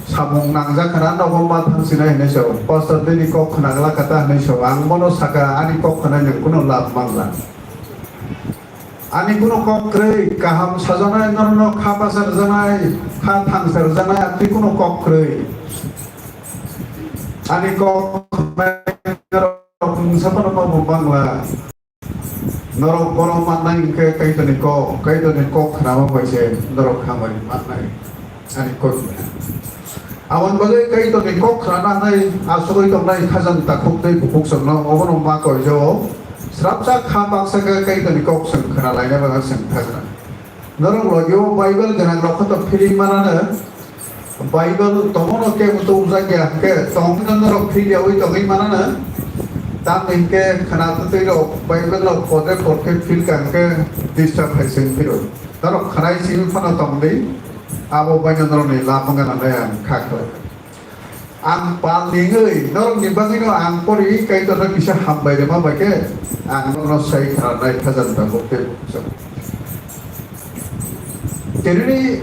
samung nangjak khna nogo ma thangsinai hinwi sao. Pastor bini kok khna glak kha ta hinwi sao. Ang bono saka ani kok khna nwng kuno lab mangla. Ani kuno kok kwrwi, kaham sajaknai, norokno kha basa rwjaknai, kha thangsa rwjaknai, amtwi kuno kok kwrwi. Ani kok norok mungsa phano ma bo bangla. Norok bono mannai hwnkhe Kaitorni kok, Kaitorni kok khnama bai se norok hamari mannai. Ani kok. Aboni bagwi Kaitorni kok khnana hinwi asugwi tongnai khajang takhuk tei bukhuk chwngno obono ma koijao. Srapsa kha baksa khe Kaitorni kok chwng khna laina bagwi chwng thajna. Norok logio Bible gwnang rok khe to philwi manano. Bible tomono kebo to ujak ya hwnkhe tongphino norok philyaui tongwi manano. Tamni hwnkhe khna twtwi rok Bible no podre pod khe phil ka hwnkhe disturb hai se phiro. Norok khwnai simi phano tongdi. Abo baino norokni lama gana le ang kha khlai. Ang pal ningwi norokni bagwino ang pori Kaitorno kisa hambai rwma bai khe ang norokno sai khna nai khajang tabuk tei bukchang. Tinini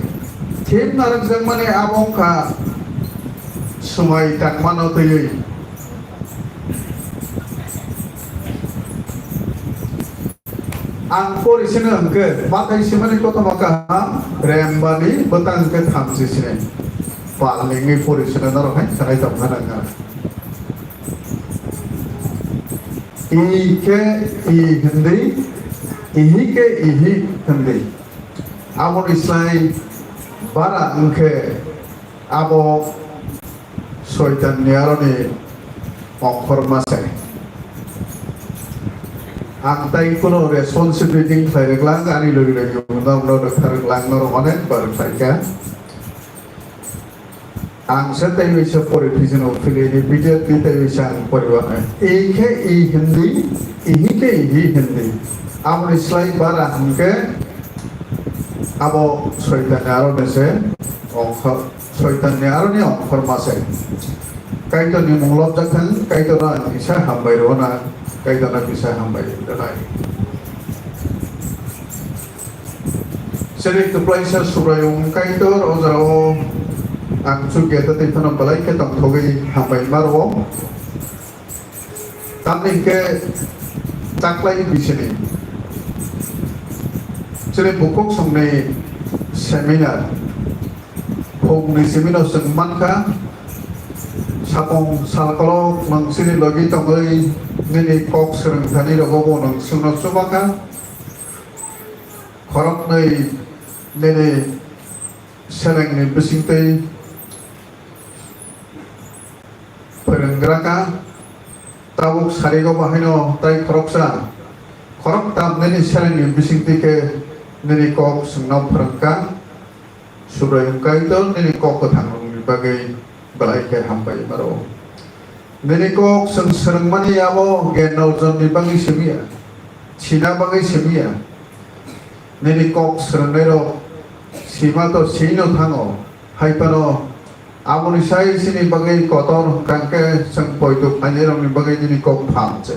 thim narwkjakmani abo wngkha swmai tangmano twiwi. Ang pori sino hwnkhe, Mathai simani kothoma kaham, Rembani bwtang hwnkhe thamchi sini. Pal ningwi pori sino norok hai sanai tongkha nangkha. I khe i hindi, ihi khe ihi hindi. Aboni slai bara hwnkhe abo Soitanni aroni ongkhorma se. Ang tai kuno responsibility khlai rwgwlak, ani logi logi uno uno rwkha rwgwlak, norok onek bar khlaikha. Ang se tei bai se pori phijino philini video twi tei bai se ang poriwanai. I khe i hindi, ihi khe ihi hindi. Aboni slai bara hwnkhe abo Soitanni aroni se ongkhor. Soitanni aroni ongkhorma se. Kaitorni mung lobjak thang, Kaitorno ang kisa hambai rwna, Kaitorno kisa hambai rwnai. Chini kwplaisa Subraiyung Kaitor o jora o ang chukya tei phano belai khe tongthogwi hambai ma rwo. Tamni hwnkhe taklai bisini chini bukhuk songni seminar, phungni simi no chwng mankha, sapung salkolok nwng chini logi tongwi nini kok swrwng thani rogo bo nwng chwngno chubakha, khoroknwi nini selengni bisingtwi phwrwnggra kha, tabuk sarigo bahaino tai khoroksa, khoroktam nini selengni bisingtwi khe nini kok chwngno phwrwngkha. Subraiyung Kaitor nini kok kwthangrokni bagwi belai khe hambai maro. Nini kok chwng swrwngmani abo gyan orjonni bagwi simi ya, sina bagwi simi ya. Nini kok swrwngnairok sima to sino thango, hai phano aboni sai chini bagwi kotor hwnkha khe chwng poito khlainairokni bagwi nini kok phan se.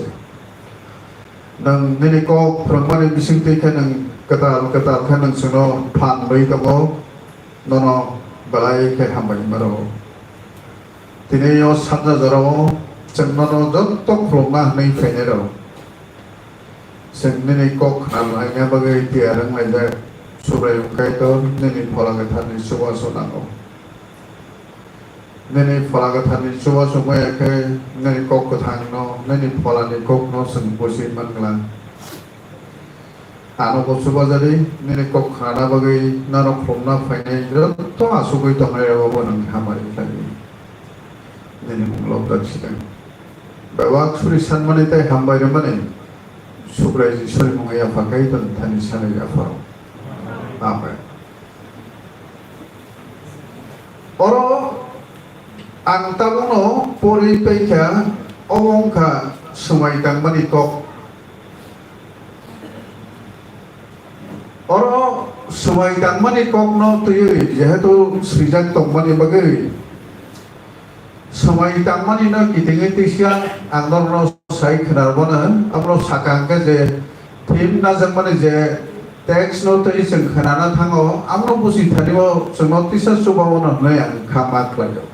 Nwng nini kok phwrwngmani bisingtwi khe nwng kwtal kwtal khe nwng chwngno phan rwui tongo, nono belai khe hambai maro. Tini o sanja jorao chwng nono joto khulumna hwnwi phainairok. Chwng nini kok khna laina bagwi tiyar wng laijak, Subraiyung Kaitor, nini Phola Kwtharni chubachu nango. Nini Phola Kwtharni chubachu maya khe nini kok kwthangno, nini Pholani kokno chwng buji man glak. Ano bo chubajadi, nini kok khnana bagwi nono khulumna phainai joto achugwi tongnairokbo nwng hamari khlai di. Nini mung lobjak sidang. Bebak suri sanmani tei hambai rwmani Subrai Jisuni mungwi yapha Kaitorni thani sanwi yapharo. Amen. Oro ang tabukno pori paikha, obo wngkha swmai tangmani kok. Oro swmai tangmani kokno twiwi jehetu swijak tongmani bagwi Swmai tangmani no kitingwi tisa ang norokno sai khwnarwmano, abro saka hwnkhe je theme najakmani je text no twi chwng khwnana thango, abono busi thani o chwngno tisa chubao no hwnwi ang kha ma khlaio.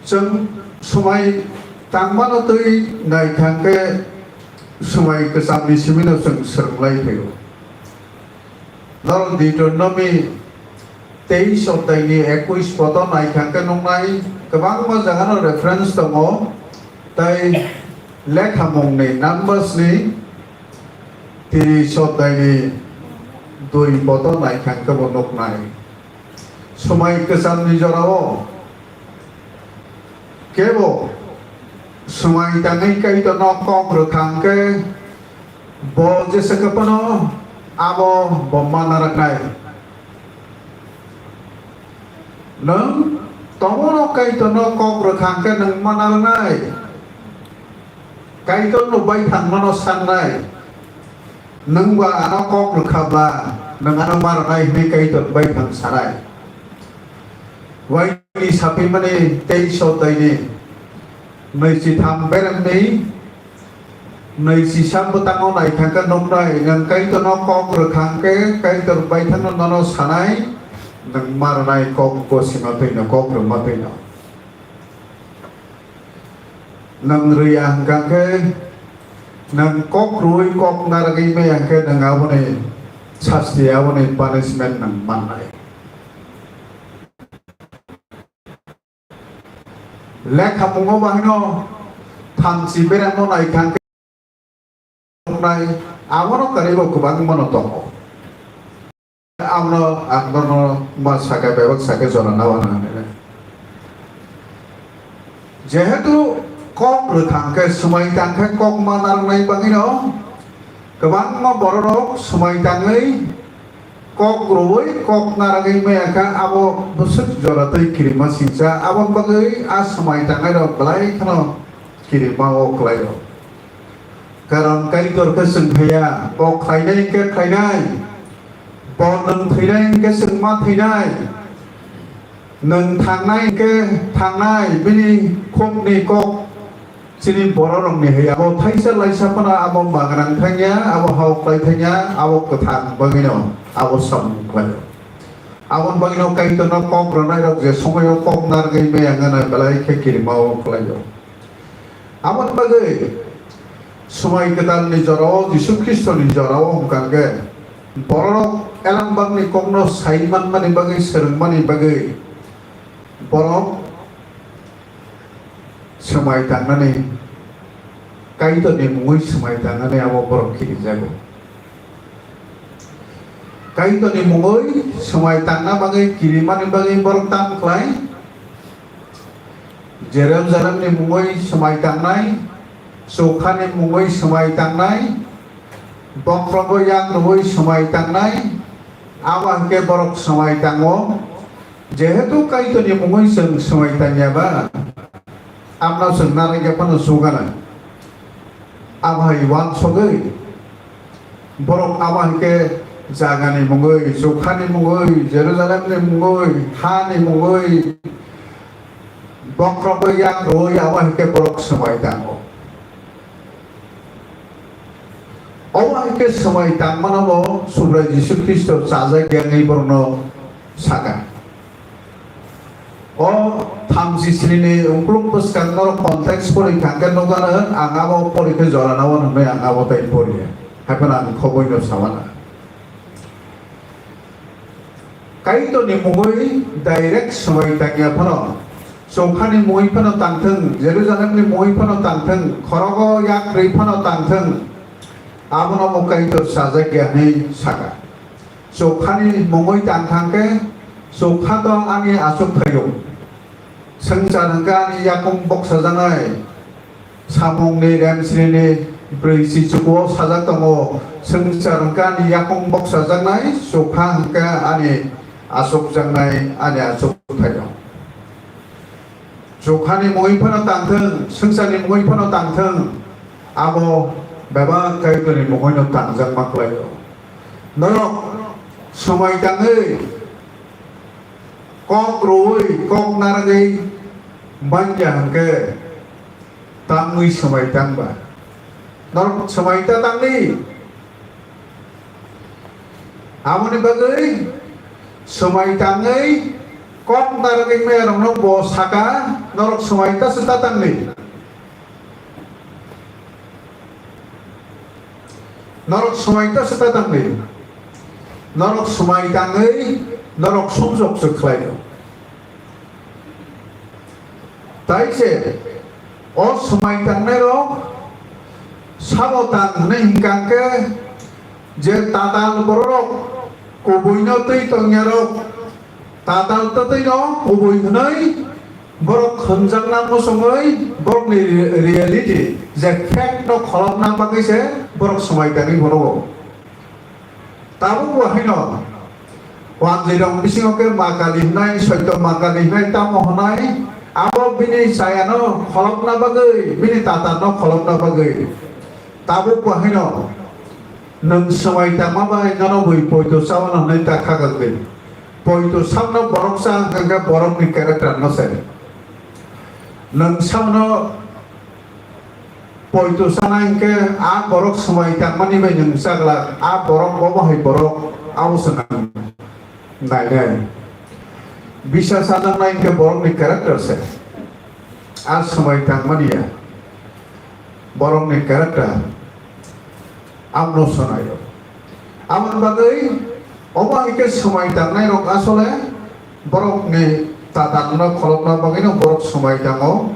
Chwng swmai tangmano twi naikha hwnkhe swmai kwchamni simino chwng swrwnglai phaio. Norok Deuteronomy teis odai ni ekuis poto naikha hwnkhe nuknai kwbangma jagano reference tongo, tei lekhamungni Numbers ni tris odai ni dui poto naikha hwnkhe bo nuknai. Swmai kwchamni jorao kebo swmai tangwi Kaitorno kok rwkha hwnkhe bo jesa kwphano abo bo ma narwknai. Nwng tomono Kaitorno kok rwkha hwnkhe nwng ma narwknai. Kaitorno baithang nono sannai. Nwng ba ano kok rwkha ba, nwng ano ma rwnai hwnwi Kaitor baithang sanai. Waini sapimani teis odai ni nwichitham beremni nwichisa bwtango naikha hwnkhe nuknai, nwng Kaitorno kok rwkha hwnkhe Kaitor baithangno nono sanai, nwng ma rwnai kok gosima twino, kok rwma twino. Nwng rwya hwnkha khe, nwng kok rwui kok narwgwi maya hwnkhe nwng aboni sasti, aboni punishment nwng mannai. Lekhamungo bahino thamchi beremo naikha khe nuknai, abono kwrwibo kwbangmano tongo. Abono ang norokno ma sakha, bebak sakha jora nawa nang. Jehetu kok rwkha hwnkhe swmai tangkhe kok ma narwknai bagwino kwbangma bororok swmai tangwi kok rwui kok narwgwi maya kha, abo bwswk jora tei kirima singcha, aboni bagwi a swmai tangnairok belai kheno kirima o klaio. Karon Kaitor khe chwng thaiya, bo khlainai hwnkhe khlainai, bo nwng thwinai hwnkhe chwng ma thwinai, nwng thangnai hwnkhe thangnai, bini khukni kok chini bororokni hai abo thaisa laisa phano abo magwnang thangya, abo hao khlai thangya, abo kwthang bagwino abo samung khlaio. Aboni bagwino Kaitorno kok rwnairok je somoio kok narwgwi maya wngna belai khe kirima o khlaio. Aboni bagwi swmai kwtalni jorao, Jisu Khristoni jorao wngkha hwnkhe, bororok elangbangni kokno sai manmani bagwi, swrwngmani bagwi borok swmai tangnani, Kaitorni mungwi swmai tangnani abo borok kirijago. Kaitorni mungwi swmai tangna bagwi kirimani bagwi borok tam khlai. Jerusalemni mungwi swmai tangnai, Chokhani mungwi swmai tangnai, bokhrogo yak rwui swmai tangnai, abo hwnkhe borok swmai tango. Jehetu Kaitorni mungwi chwng swmai tangya ba, amno chwng narwkya phano chuganai. Abo hai uansugwi borok abo hai khe jagani mungwi, Chokhani mungwi, Jerusalemni mungwi, hani mungwi, bokhrogo yak rwui abo hai khe borok swmai tango. Obo hai khe swmai tangmano bo Subrai Jisu Khristo chajak ya hwnwi borokno saka. O thamchi srini ungkuluk bwskang norok context pori kha hwnkhe nukjano hwn, ang abo pori khe jora nao hwnwi ang abo tai poriya. Haiphano ang khoboi no sawana. Kaitorni mungwi direct swmai tangya phano, Chokhani mungwi phano tangthwng, Jerusalemni mungwi phano tangthwng, khorogo yak rwi phano tangthwng, abono bo Kaitor chajak ya hwnwi saka. Chokhani mungwi tang thang khe, Chokha to ani achuk thaio. Swngchar hwnkhe ani yakung boksajaknai. Samungni remsrini brwi chichukuo sajak tongo, swngchar hwnkhe ani yakung boksajaknai, Chokha hwnkhe ani achukjaknai, ani achuk thaio. Chokhani mungwi phano tangthwng, swngcharni mungwi phano tangthwng, abo bebak Kaitorni mungwino tangjakma khlaio. Norok swmai tangwi kok rwui, kok narwgwi manya hwnkhe, tamwi swmai tangba. Norok swmai ta tangdi. Aboni bagwi swmai tangwi kok narwgwi mayarokno bo saka, norok swmai ta se ta tangdi. Norok swmai ta se ta tangdi. Norok swmai tangwi norok sumsok se khlaio. Tai se o swmai tangnairok sabo tang hwnwi hwnkha khe je tatal bororok kubuino twi tongyarok, tatal twtwino kubui hwnwi borok hwnjakna muchungwi borokni re-, reality je fact no kholopna bagwi se borok swmai tangwi bonogo. Tabuk bo haino wanjwirok bisingo khe ma kali hwnai, soito ma kali hwnai, tamo hwnai, abo bini chayano kholopna bagwi, bini tatarno kholopna bagwi. Tabuk bo haino nwng swmai tangma bai nono bui poito chawano hwnwi ta khakakdi. Poito samno borok cha hwnkha khe borokni character no se. Nwng samno poito chanai hwnkhe a borok swmai tangmani bai nwng chaglak, a borok bo bahai borok abo se nang nainai. Bisa chajaknai hwnkhe borokni character se. A swmai tangmani ya borokni character. Amno swnaio. Amoni bagwi omo hai khe swmai tangnairok asole borokni tatarno kholopna bagwino borok swmai tango.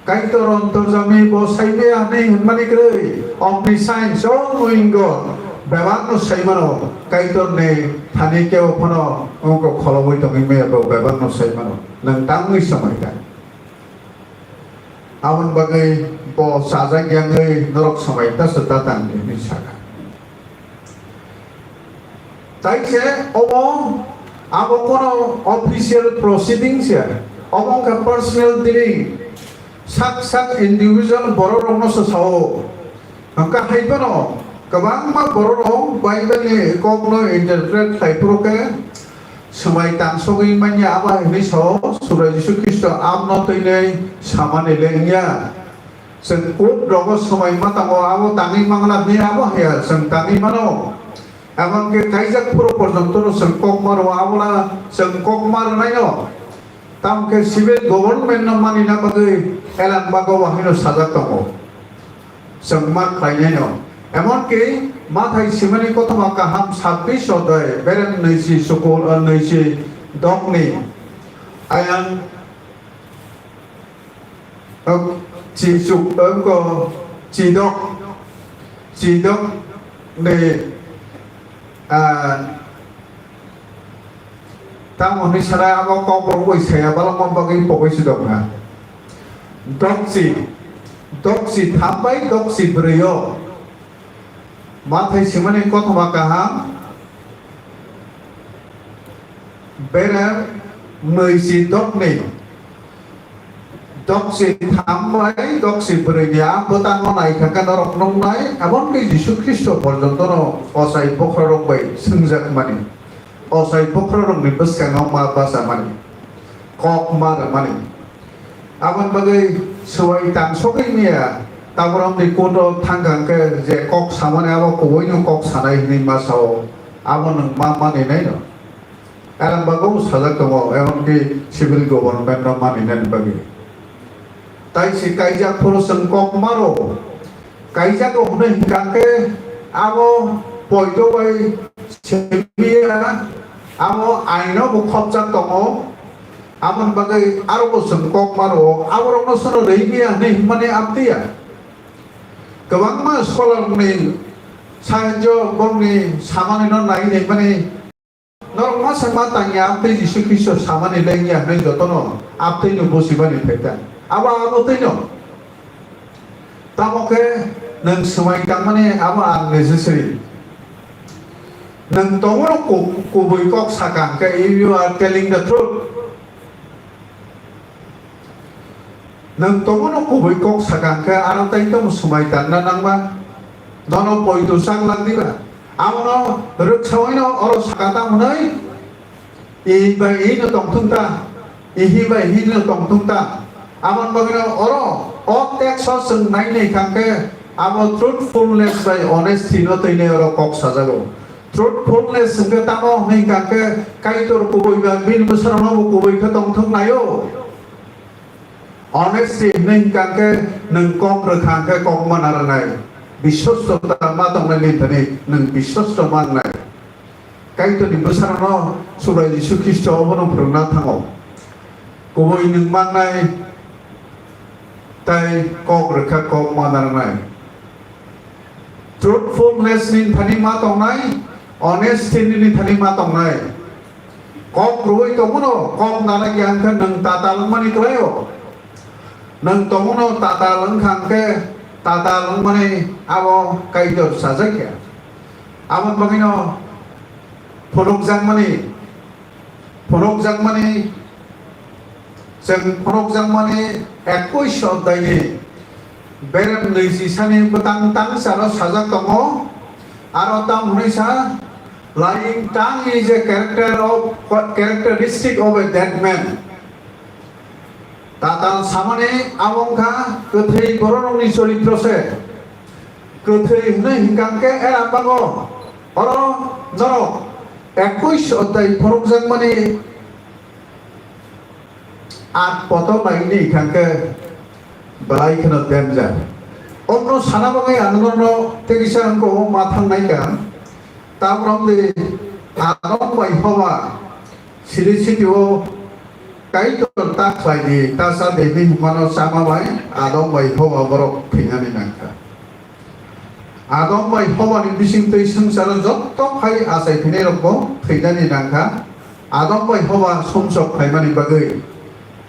Kaitor ontorjami bo saimaya hwnwi hwnmani kwrwi, omniscience, all knowing God, bebakno saimano, Kaitorni thani kebo phano wngkok kholobwi tongwi maya bo bebakno saimano, nwng tangwi swmai tang. Aboni bagwi bo chajak yangwi norok swmai ta se ta tang di hwnwi saka. Tai se obo abo kono official proceedings ya, obo wngkha personal dealing, sak sak individual borok rokno se sao. Hwnkha hai phano kwbangma borok rok Bible ni kok no interpret khai phuru khe swmai tangsogwi manya abo hai hwnwi sao, Subrai Jisu Khristo amno twinwi samani le wngya. Chwng court rogo swmai ma tongo, abo tangwi mangla hwnwi abo haya chwng tangwi mano. Emonki kaijak phuru porjonto no chwng kok ma rwo, abola chwng kok ma rwnaino. Tamo khe civil government no manina bagwi Elan bago bo haino sajak tongo. Chwng ma khlainaino. Emonki Mathai simani kothoma kaham sabbish odhyay, berem nwichi sukul, nwichi dokni ayang Ok, chisuk, ok, chidok, chidok ni, ah, tamo hinwi sana abo kok rwui saya balokma bagwi pogwi sidok na. Dokchi, dokchi tham bai dokchi bwrwi o. Mathai simani kothoma kaham, bere mwi si dokni, doksi tham bai doksi bwrwi ni a bwtang no naikha khe norok nuknai, emonki Jisu Khristo porjonto no ochai bokhorok bai swngjak mani, ochai bokhorok ni bwskango ma bacha mani, kok ma rwmani. Aboni bagwi swbai tang sogwi maya, tabuk ni court o thang kha hwnkhe je kok samani abo kubui no kok sanai hinwi ma sao, abo nwng ma mani nai no. Elang bagwi sajak tongo, emonki civil government no mani nani bagwi. Tai si kaijak phuru chwng kok maro, Kaijago hwnwi hwnkha khe abo poito bai simiya, abo aino bo khopjak tongo. Aboni bagwi aro bo chwng kok maro, aborokno sono rwimiya hwnwi hwnmani amtwiya. Kwbangma scholar rokni sahajyo, borokni samani no nai naimani. Norok masa ma tangya, amtwi Jisu Khristo samani lengya hwnwi jotono amtwino buchibani phaikha. Abo abo twino. Tamo khe nwng swmai tangmani abo unnecessary. Nwng tongo ku-, kubui kok sakha hwnkhe, if you are telling the truth. Nwng tongo no kubui kok sakha hwnkhe, aro tai tamo swmai tangna nangma? Nono poito chang lang diba? Abono rwksaui no oro sakha tamo hwnwi, I bai i no tongthung ta, i hi bai hi no tongthung ta. Aboni bagwi no oro o text o chwng nai nai kha khe abo truthfulness bai honesty no twi nai oro kok sajago. Truthfulness hwnkhe tamo hwnwi kha khe Kaitor kubui ba bini bwsarokno bo kubui khe tongthung naio. Honesty hwnwi hwnkha khe nwng kok rwkha hwnkhe kok mana rwnai. Biswastota ma tongnai nini thani nwng biswasto ma wngnai. Kaitorni bwsarokno Subrai Jisu Khristo obono phwrwngna thango. Kubui nwng ma wngnai tei kok rwkha kok mana rwnai. Truthfulness ni thani ma tongnai, honesty ni thani ma tongnai. Kok rwui tongmano, kok nana khe ang khe nwng tatal wngmani kwlaio. Nwng tongmano tatal wngkha hwnkhe tatal wngmani abo Kaitor sajak ya. Aboni bagwino phunukjakmani Phunukjakmani, chwng phunukjakmani ekush odhyayni berem nwichi sani bwtang tang salo sajak tongo. Aro tam hwnwi sa, lying tongue is a character of, characteristic of a dead man. Tatal samani abo wngkha kwthwi bororokni choritro se. Kwthwi hwnwi hwnkha khe era bango oro norok ekush odhyay phunukjakmani at poto laini hwnkha khe belai kheno danger. Omno sana bagwi ang norokno tei kisa wngkha o ma thangnai ka. Tabrom de Adam bai Hoba siri sitio Kaitor ta khlai di, ta cha de hinwi hwnmano chama bai Adam bai Hoba borok thwinani nangkha. Adam bai Hobani bisingtwi swngcharo jotto phai achai phinairokbo thwinani nangkha. Adam bai Hoba sumsok phaimani bagwi.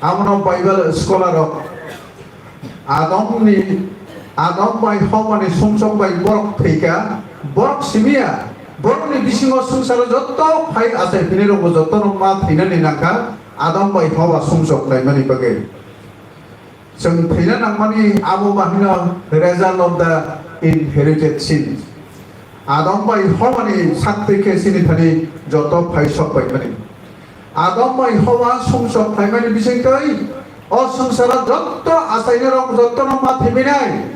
Abono Bible scholar rok Adamni, Adam bai Hobani sumsok bai borok thwikha, borok simiya, borokni bisingo swngcharo jotto phai achai phinairokbo jottono ma thwinani nangkha Adam bai Hoba sumsok phaimani bagwi. Chwng thwina nangmani abo bahino result of the inherited sin. Adam bai Hobani saktwi khe chini thani joto phai sok bai mani. Adam bai Hoba sumsok phaimani bisingtwi o swngcharo jotto achainai rok jottono ma thiminai.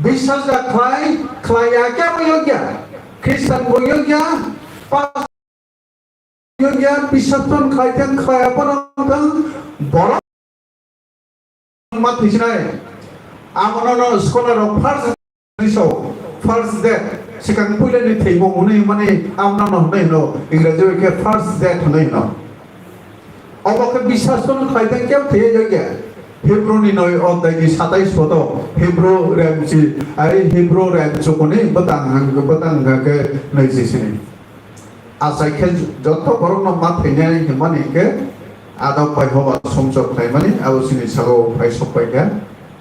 Biswas da khlai, khlai ya khe bo yokya. Christian bo yokya. Yokya, biswas phano khlai thang, khlai ya phano thang, borok ma thwisinai. Amo no no scholar rok first so, first death, sikang puila ni thwimung hwnwi mani amo no no hwnwi hwno, Engraji bai khe first death hwnwi hwno. Obo khe biswas phano khlai thang khe thwiya yokya. Hebrew ni noi odhyay ni satais poto, Hebrew rem chi, ai Hebrew rem chukuni bwtang hang, bwtang hang khe nwi chi sini. Achai khe joto borokno ma thwinai hinmani hinkhe Adam bai Hoba sumsok khlaimani abo chini sago phai sok pai kha.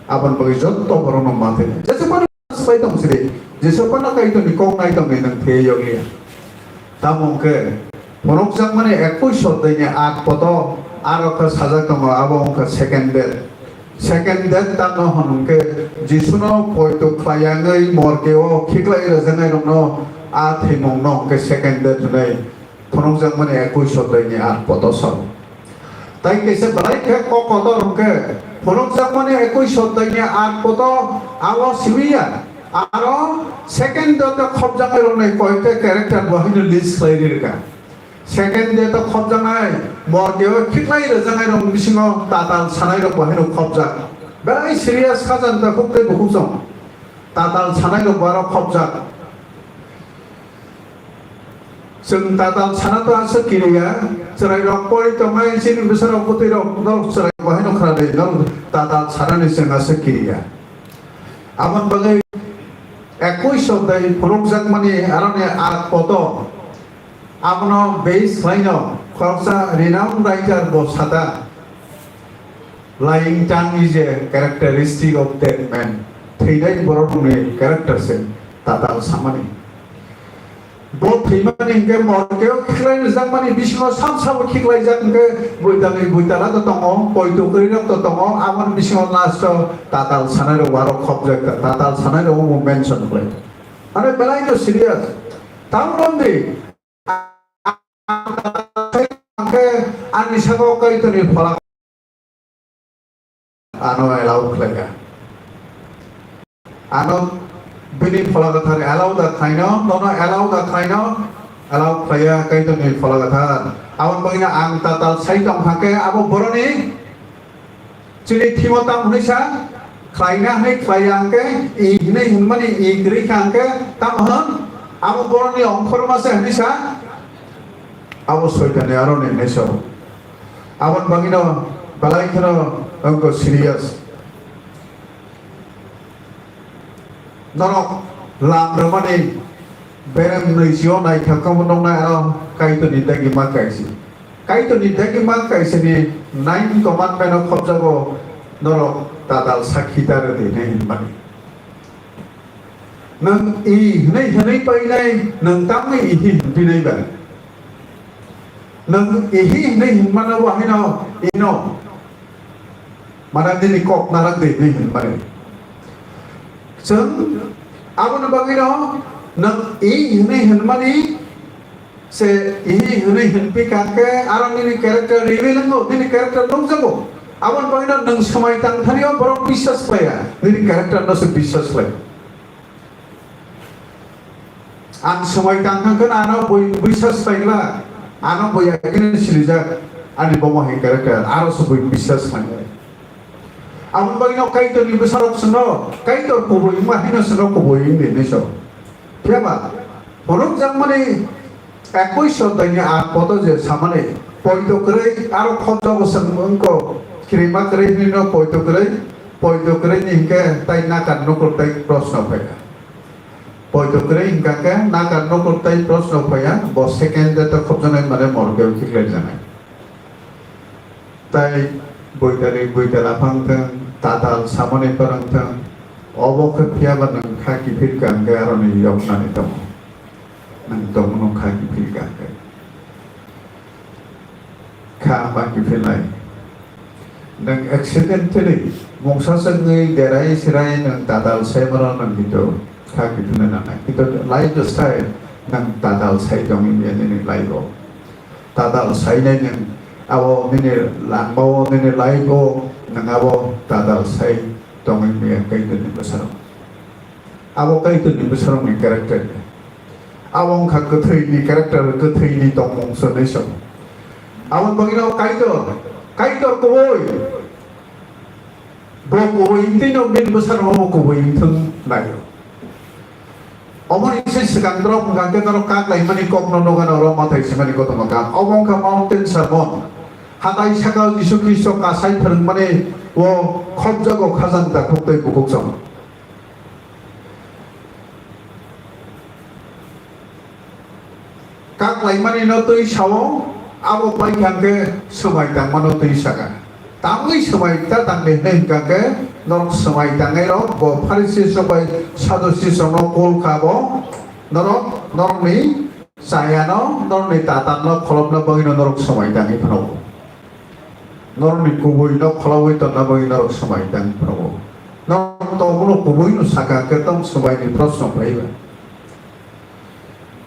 Aboni bagwi joto borokno ma thwinai. Jesu phano sai tong sidi, Jesu phano Kaitorni kok nai tongni nwng thwiya yokliya. Tamo hwnkhe phunukjakmani ekush odhyayni at poto aro khe sajak tongo, abo wngkha second death. Second death tamo hwn hwnkhe Jisuno poito khlai yangwi morgeo khiklai rwjaknairokno a thwimungno hwnkhe second death hwnwi phunukjakmani ekush odhyayni at poto sao. Tai kaisa belai khe kok kotor hwnkhe phunukjakmani ekush odhyayni at poto abo simiya aro second death o khopjaknairokni koyekta character bo haino list khlai ri rwkha. Second death o khopjaknai, morgeo khiklai rwjaknairokni bisingo tatal sanairok bo haino khopjak. Belai serious kha jani ta khuk tei bukhuk chwng. Tatal sanairok bo aro khopjak. Chwng tatal sana to aswk kiriya, chwrairok pori tongnai chini bwsarok bwtwirok norok chwrai bo haino khna di, norok tatal sanani chwng aswk kiriya. Aboni bagwi ekush odhyay phunukjakmani aroni at poto. Abono base khlaino khoroksa renowned writer bo sata, lying tongue is a characteristic of dead man. Thwinai borokni character se tatal samani. Bo thwimani hinkhe morgeo khiklai rwjakmani bisingo sab sabo khiklaijak hinkhe buitali buitala to tongo, poito kwrwirok to tongo, aboni bisingo last o tatal sanairok aro khopjak, tatal sanairok bo mention khlai. Aro belai no serious. Tamo romdi. Ang ani saka o Kaitorni phola ano allow khlai kha. Ano bini phola kwthar allow da khlaino, nono allow da khlaino, allow khlaiya Kaitorni phola kwthar. Aboni bagwino ang tatal sai tong kha khe abo boroni chini thimo tam hwnwi sa khlaina hwnwi khlaiya hwnkhe i hwnwi hwnmani i kwrwi kha hwnkhe tamo hwn abo boroni ongkhorma se hwnwi sa abo soitani aroni hwnwi sa. Aboni bagwino belai kheno wngkha serious. Norok lam rwmani berem nwi sio naithok khe bo nuknai aro Kaitorni dagima kaisa. Kaitorni dagima kaisani nine commandment o khopjago norok tatal sakhi ta rwdi hinwi hinmani. Nwng i hwnwi hwnwi painai, nwng tamni ihi hwnphinai ba? Nwng ihi hwnwi hwnmano bo haino ino. Mana nini kok narak de hinwi hwnmani. Chwng aboni bagwino nwng i hwnwi hwnmani se i hwnwi hwnphi kha khe aro nini character reveal wngo, nini character nukjago. Aboni bagwino nwng swmai tang thani o borok biswas khlaiya, nini character no se biswas khlai. Ang swmai tang thang khe ano bui, buisas khlaigwla, ano bui agini silijak, ani bomo hai character, aro se bui bisas khlainai. Aboni bagwino Kaitorni bwsarok chwngno Kaitor kubui wngma haino chwngno kubui wngdi hinwi sa. Phiya ba phunukjakmani ekkuish odhyayni aat podo je samani poito kwrwi aro khopjago chwng wngkho kirima kwrwi hinwi no poito kwrwi, poito kwrwini hinkhe tai nakar nukur tai proshno phaikha. Poito kwrwi hwnkha khe nakar nukur tai proshno phaiya, bo second date o khopjaknai mane morgue o khiklaijaknai. Tai boitali boitala phang thung, tatal samani pharang thung, obo khe phiya ba nwng kha kiphil kha hwnkhe aroni yoknani tongo. Nwng tongmano kha kiphil kha hwnkhe. Kha ma kiphilnai. Nwng accidentally mungsa chwngwi derai sirai nwng tatal saimano nwng kintu kha kiphilna nangnai. Kintu life style nwng tatal sai tongwi manya nini life o. Tatal sainai nwng abo nini langmao nini life o nwng abo tatal sai tongwi manya Kaitorni bwsarok. Abo Kaitorni bwsarokni character. Abo wngkha kwthwini character, kwthwini tongmung se hwnwi sa. Aboni bagwino Kaitor, Kaitor kubui. Bo kubui wngtwi no bini bwsarokno bo kubui wngthung laio. Omo ni se swkang borok hwnkha khe norok kak laimani kokno nukha norok mathai simani kothoma kak. Omo wngkha mountain sermon. Hatai saka o Jisu Khristo kasai phwrwngmani o khopjago khajang takhuk tei bukhuk chwng. Kak laimani no twi sao, abo pai kha khe swmai tangmano twi saka. Tamni swmai ta tangdi hwnwi hwnkha khe norok swmai tangnai rok bo Pharisi rok bai Sadusi rok no kol kha bo norok norokni chaya no norokni tatal no kholopna bagwi no norok swmai tangwi phano. Norokni kubui no kholobwi tonna bagwi norok swmai tang phano. Norok tongmano kubui no saka khe tong swmai ni proshno phai ba.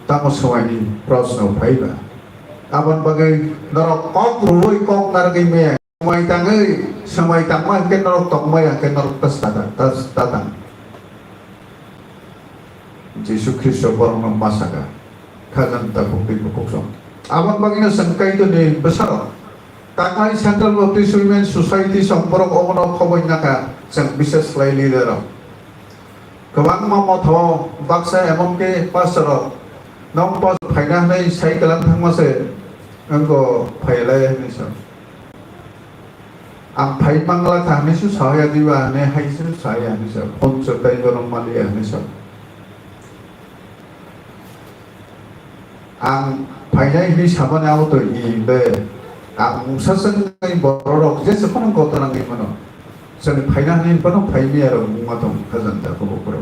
Tamo swmai ni proshno phai ba. Aboni bagwi norok kok rwui kok narwgwi maya. Swmai tangwi, swmai tangma hwnkhe norok tongmaya hwnkhe norok ta saka, ta, ta tang. Jisu Khristo borokno ma saka, khajang takhuk tei bukhuk song. Aboni bagwino chwng Kaitorni bwsarok, Takhai Central Baptist Women Society song borok obono khoboi nakha, chwng bises khlai leader rok. Kwbangma motha o baksa emon khe pastor rok, "Nwng pastor phaina hwnwi sai kwlwng thangma se, nwng bo phai lai," hwnwi sa. Ang phai mangla kha hinwi su sa ya diba, hinwi hai su sa ya hinwi sa, phone chwtai borok mali ya hinwi sa. Ang phainai hinwi samani abo to i be, ang mungsa swngnai borok rok jesa phano kotor nangwi mano. Chwng phaina hinwi phano phai maya rok wngma tong kha jang ta khe buphuru.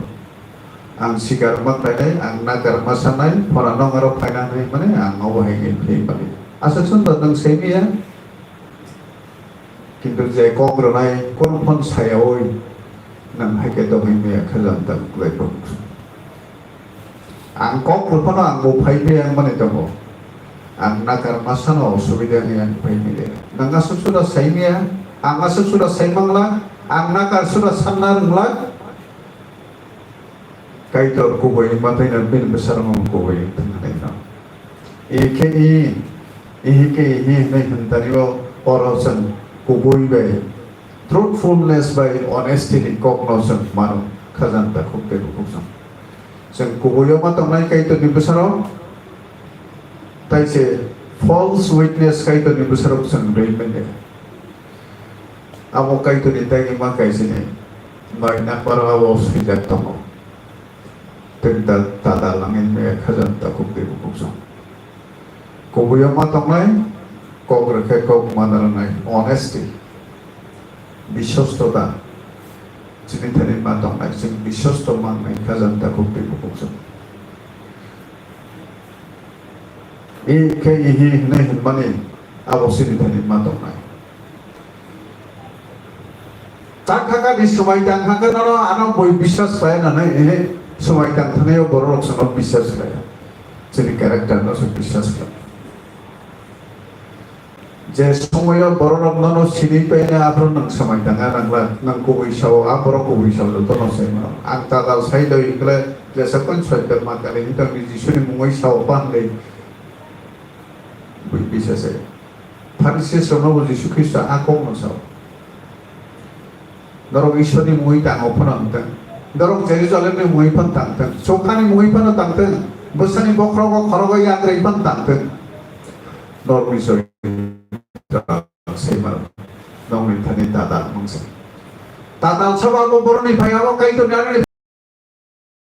Ang sikar ma khlainai, ang nakar ma sanai, phora nong aro phaina hinwi mani ang obo hai khe phai mani. Aswk sundor nwng sai maya. Kintu je kok rwnai kono phon sayaui nang hai khe tongwi maya khe jang ta kwlai phano. Ang kok rw phano ang bo phai maya wngmani tongo. Ang nakar masano osubida ni ang pai mile. Nang aswk suda sai miya, ang aswk suda sai mangla, ang nakar suda sanna rwngla. Kaitor kubui ni matai na bini bwsarok no kubui thangnaino. Ikhe i, ihikhe ihi hinai hwntario oro chwng kubui bai, truthfulness bai honesty ni kok no chwng mano, khajang takhuk tei bukhuk chwng. Chwng kubui o ma tongnai Kaitor ni bwsarok, tai se false witness Kaitor ni bwsarok chwng rwi manya. Abo Kaitor ni daini ma kaisini noi number abo swijak tongo. Tei da-, dada langin me khajang takhuk tei bukhuk chwng. Kubui o ma tongnai, kok rwkhe kok mana rwnai, honesty, biswastota, chini thani ma tongnai, chwng biswasto mangnai khajang takhuk tei bukhuk chwng. I khe ihi hinai hwnmani abo chini thani ma tongnai. Tang kha kha ni swmai tang kha kha nono ano bui biswas khlai nani, eh, swmai tang thani o borok rok sono biswas khlai. Chini character no se biswas khlai. Je somoyo borok rok nono sini paina aphuru nang swmai tang a nang la nang kubui sao a borok kubui sao joto no sai mano. Ang tadal sai doi khle jesa kon soi pe ma kali hitang ni Jisu ni mungoi sao pan dei. Bui bisase. Pharisirokno bo Jisu Khristo a kokno sao, "Norok Ishwarni mungwi tango phano wngthung, norok Jerusalemni mungwi phano tangthung, chokhani mungwi phano tangthung, bwsani bokhorogo khorogo yakrwi phano tangthung, norokni choritrok se mano, nokni thani tatal mungsa." Tatal sabo abo borokni phai abo Kaitorni aroni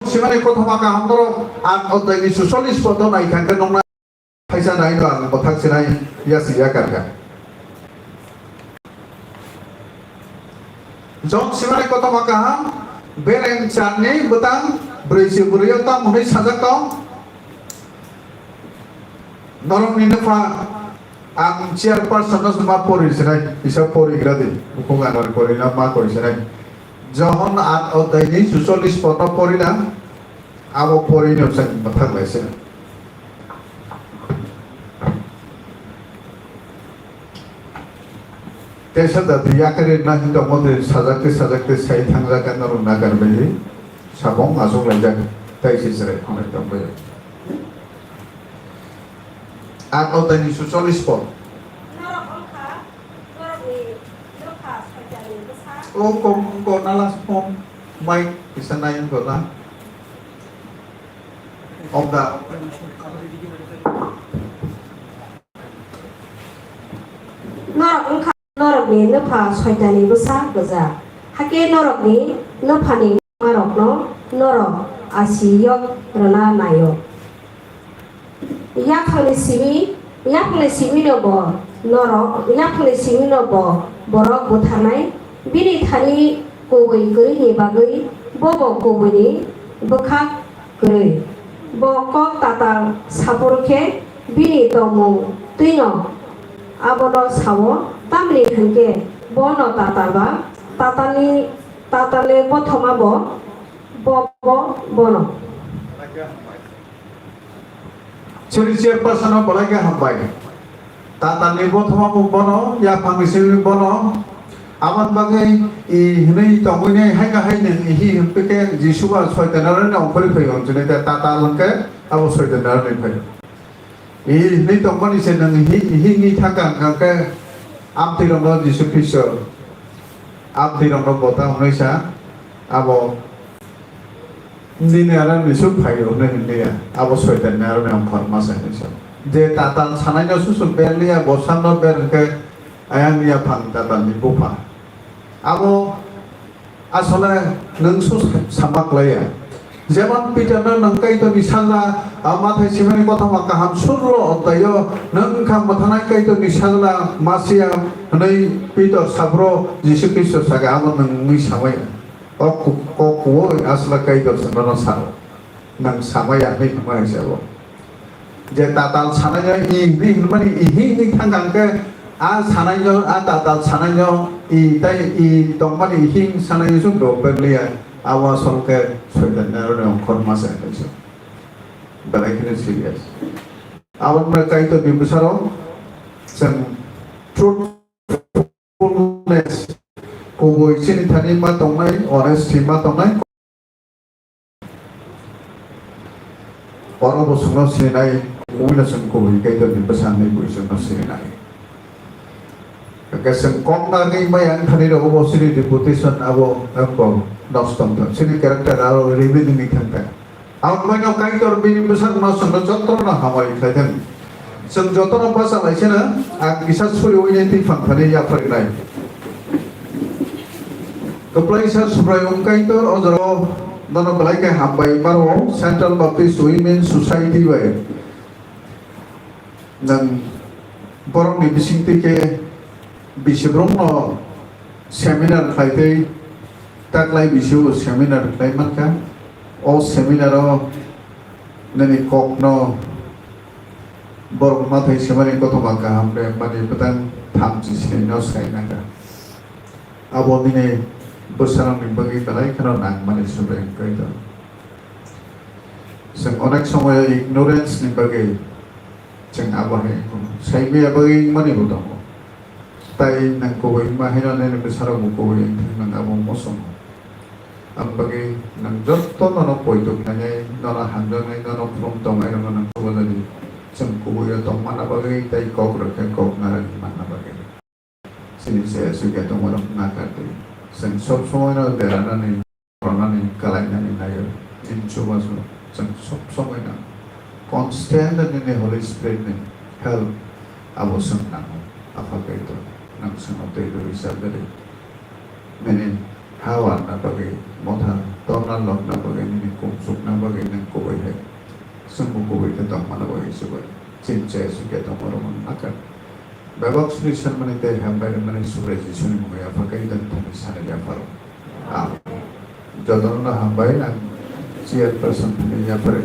Simani kothoma kaham norok aat odhai ni suchollis podo nai thangkhe nokna phaisa nai no ang bwthak sinai yasi yakar kha. Jon simani kothoma kaham bereng charni bwtang brwi se bwrwi o tam hwnwi sajak tong. Norokni nokha ang chairperson no ma pori sinai, kisa pori gra di, bukhuk anwar pori na ma kori sinai. Johon aat odhai ni suchollis podo pori na, abo pori no chwng bwthak lai sinai. Tesa jati yakari na hinwi tongmo de sajak te sajak te sai thangjak norok nagar bai sabong aswk laijak tai se chwrai phano tongbai. Aat odhai ni suchollis pod. Norok wngkha, norokni nokha Soitanni bwsa. O kok, kok nala phone, mic kisa nai wngkha na. Of the Norok wngkha norokni nwpha Soitanni bwsa gwja. Hakhe norokni nwphani mungmarokno norok asi yok rwna nai-o. Yaphangni simi, yaphangni simino bo norok, yaphangni simino bo borok butharnai, bini thani kubui kwrwini bagwi bobo kubuini bwkhak kwrwi. Bo kok tatal saphuru khe bini tongmung twino abono sao, tamni hwn khe bono tatal ba tatalni, tatalni bothoma bo, bo, bo, bono. Chini chairperson no belai khe hambai. Tatalni bothoma bo bono, yaphangni simi bono. Aboni bagwi i hwnwi tongwini hai kahai nwng ihi hwnpikhe Jisu ba Soitan aroni ongkhorwi phaiwi hwnjini tei tatal hwnkhe abo Soitan aroni phai. I hwnwi tongmani se nwng ihi, ihi wngwi thangkha hwnkhe amtwirokno Jisu Khristo amtwirokno bota hwnwi sa abo Nini aro ni suk phai o hwnwi hwnliya, abo Soitanni aro ni ongkhor masa hinwi sa. Je tatal sanaino susuk ber liya, bo sanno ber hwnkhe ayang liya phang tatalni bupha. Abo asole nwng su sama klaiya. Jemon Peterno nwng Kaitorni sajla, a, Mathai simani kothoma kaham sullo oddayo, "Nwng wngkha mwthanai Kaitorni sajla Masia," hwnwi Peter saphuru Jisu Khristo sakha, abo nwng wngwi samaya. O ku-, kok kuwi aswk Kaitor se nono sao. Nang sama ya hinwi hwnma hai se bo. Je tatal sanaino i hinwi hwnmani i hi hinwi thang kang khe a sanaino, a tatal sanaino i tai i tongmani i hi sanaino sum do berliya. Abo asol khe Soitanni aro ni ongkhor masa hinwi se. Belai kheno serious. Aboni bagwi Kaitor ni bwsarok chwng truthfulness, kubui chini thani ma tongnai, honesty ma tongnai. Oro bo chwngno sininai, kubui no chwng kubui Kaitor ni bwsa hinwi bui chwngno sininai. Hwnkhe chwng kok nangwi maya wngthani rw bo chini reputation abo wngkha nosto wngkha, chini character aro revealing wngwi thangkha. Ang boino Kaitor bini bwsakno chwngno jotono hamari khlai thang. Chwng jotono bacha lai seno ang kisa suri uinai twi phang thani yapharnai. Kwplaisa Subraiyung Kaitor o jorao nono belai khe hambai maro Central Baptist Women Society bai. Nwng borokni bisingtwi khe bisi borokno seminar khlai tei taklai bisi bo seminar khlai mankha. O seminar o nini kokno borok mathai semani kothoma kaham rwmani bwtang thamchi sinaino sai nangkha. Abo nini bwsarokni bagwi belai kheno nangmani Subraiyung Kaitor. Chwng onek somoyo ignorance ni bagwi chwng abo hai wngkha. Saimaya bagwi wngmani bo tongo. Tai nwng kubui wngma haino nini bwsarok bo kubui wngthang, nwng abo muchungo. Ang bagwi nwng joto nono poito khlainai, nono hamjaknai, nono khulum tongnai rokno nwng chubaladi. Chwng kubui o tong manna bagwi tai kok rwkhe kok narwk manna bagwi. Chini se aswk ya tongmarok nakar twi. Chwng sob somoi no deranani, rwnani, kalainani naio. Nini chubachu chwng sob somoi no constant nini Holy Spirit ni help abo chwng nango. Apha Kaitor, nwng chwngno twi rwui cha bwrwi. Nini ha warna bagwi, motha torna lokna bagwi, nini kum chukna bagwi nwng kubui hai. Chwngbo kubui khe tongmano bagwi chubai. Chini se aswk ya tongmarok nakar. Bebak suri sanmani tei hambai rwmani Subrai Jisuni mungwi Apha Kaitor thani sanwi yapharo. Amen. Jotono hambai, ang chairperson thani yaphare.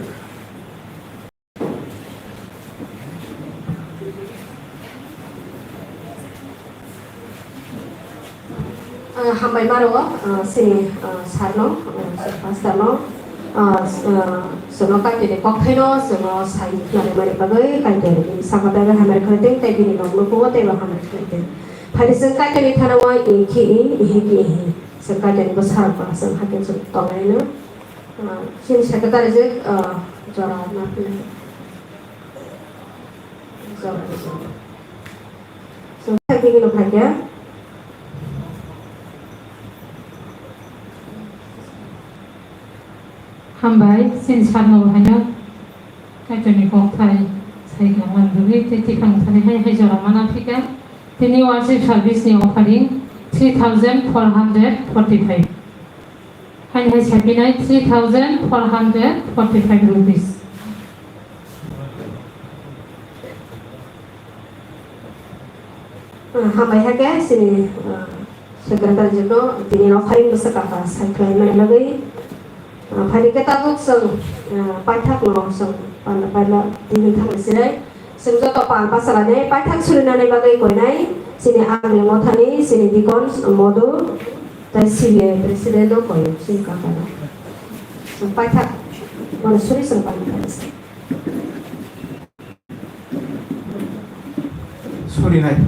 Ah, hambai maro, ah, sini, ah, sarno, ah, sini pastorno, ah, s-, ah, sono kaitini kokthaino, sono sai khwlai mani bagwi kaitini saka bagwi hambai khwlai tei bini nokno kubo teibo hambai khwlai tei. Phai chwng kaitini thana o ihi ki ihi, ihi ki ihi. Chwng kaitini bwsarok ba chwng hakhe chwng tongnai no. Ah, chini secretary je, ah, jora na phi. Jora, jora. Chwng thai bini no phai khe. Hambai, chini sarno haino Kaitorni kokthai sai khlangmani bagwi tei tiphang thani hai hai jora mana phika. Tini worship service ni offering three thousand four hundred forty-five. Haini hai sapinai three thousand four hundred forty-five rupees. Ah, hambai hakhe chini, ah, secretary jikno tini offering bwswk kaka sai khlai mani bagwi. Ah, phaini khe tabuk chwng, ah, paithakno chwng panda paila tini thangwi sinai. Chwng joto pal bachalani paithak surinani bagwi koinai chini Agli Mothani, chini Deacon Modu, tei C B I President o koio chini kakano. Chwng paithak mano suri chwng paithak. Surinai.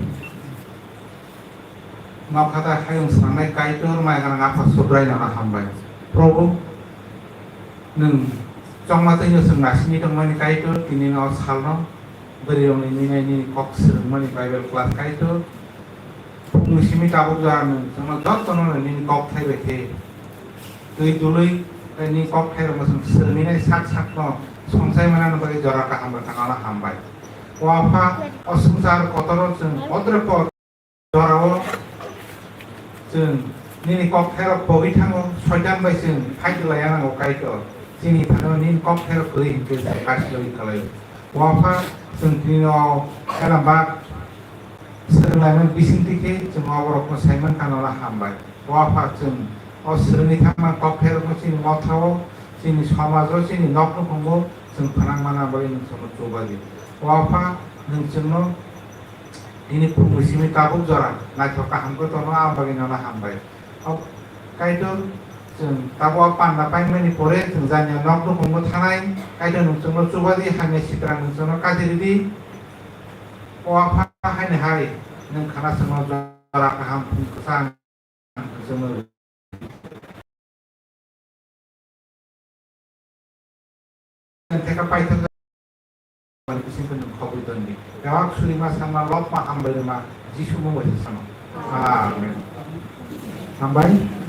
Nokha ta hayung swnamnai Kaitor, maya gwnang Apha Subraino no hambai. Probhu, nwng chongma twino chwng naisingwi tongmani Kaitor, tini no salno bwrwirokni nini nini kok swrwngmani Bible class Kaitor. Phungni simi tabuk jora nwng chwngno jotono nini kok thai bai khe twi dului tei nini kok thairokno chwng swrwngwi nai sak sakno songchai manani bagwi jora kaham rwkha nono hambai. O Apha, o swngchar kotoro chwng odre por jorao chwng nini kok thairok pogwi thango, Soitan bai chwng fight lai ya nango Kaitor. Chini thani nini kok thairok kwrwi hinkhe chwng kasilogwi khlai. O Apha, chwng tini o elambak swrwnglaimani bisingtwi khe chwng oborokno saimankha nono hambai. O Apha, chwng o swrwngwi thangma kok thairokno chini mothao, chini somajo, chini nok nukhungo chwng phnang mana bagwi nwng chwngno chubaidi. O Apha, nwng chwngno nini phungni simi tabuk jora naithok kaham khe tono, a bagwi nono hambai. O Kaitor, Chwng tabuk panda paimani pore chwng janya nok nukhungo thanai, Kaitor nwng chwngno chubadi, hamya sitra nwng chwngno kati ridi. O Apha, haini hai nwng khana chwngno jora kaham phung kwchang chwngno ridi. Theka paithak. Ani bisingtwi nwng khogwi tongdi. Bebak surima sanma lobma hambai rwma Jisu mung bai se sano. Amen. Hambai.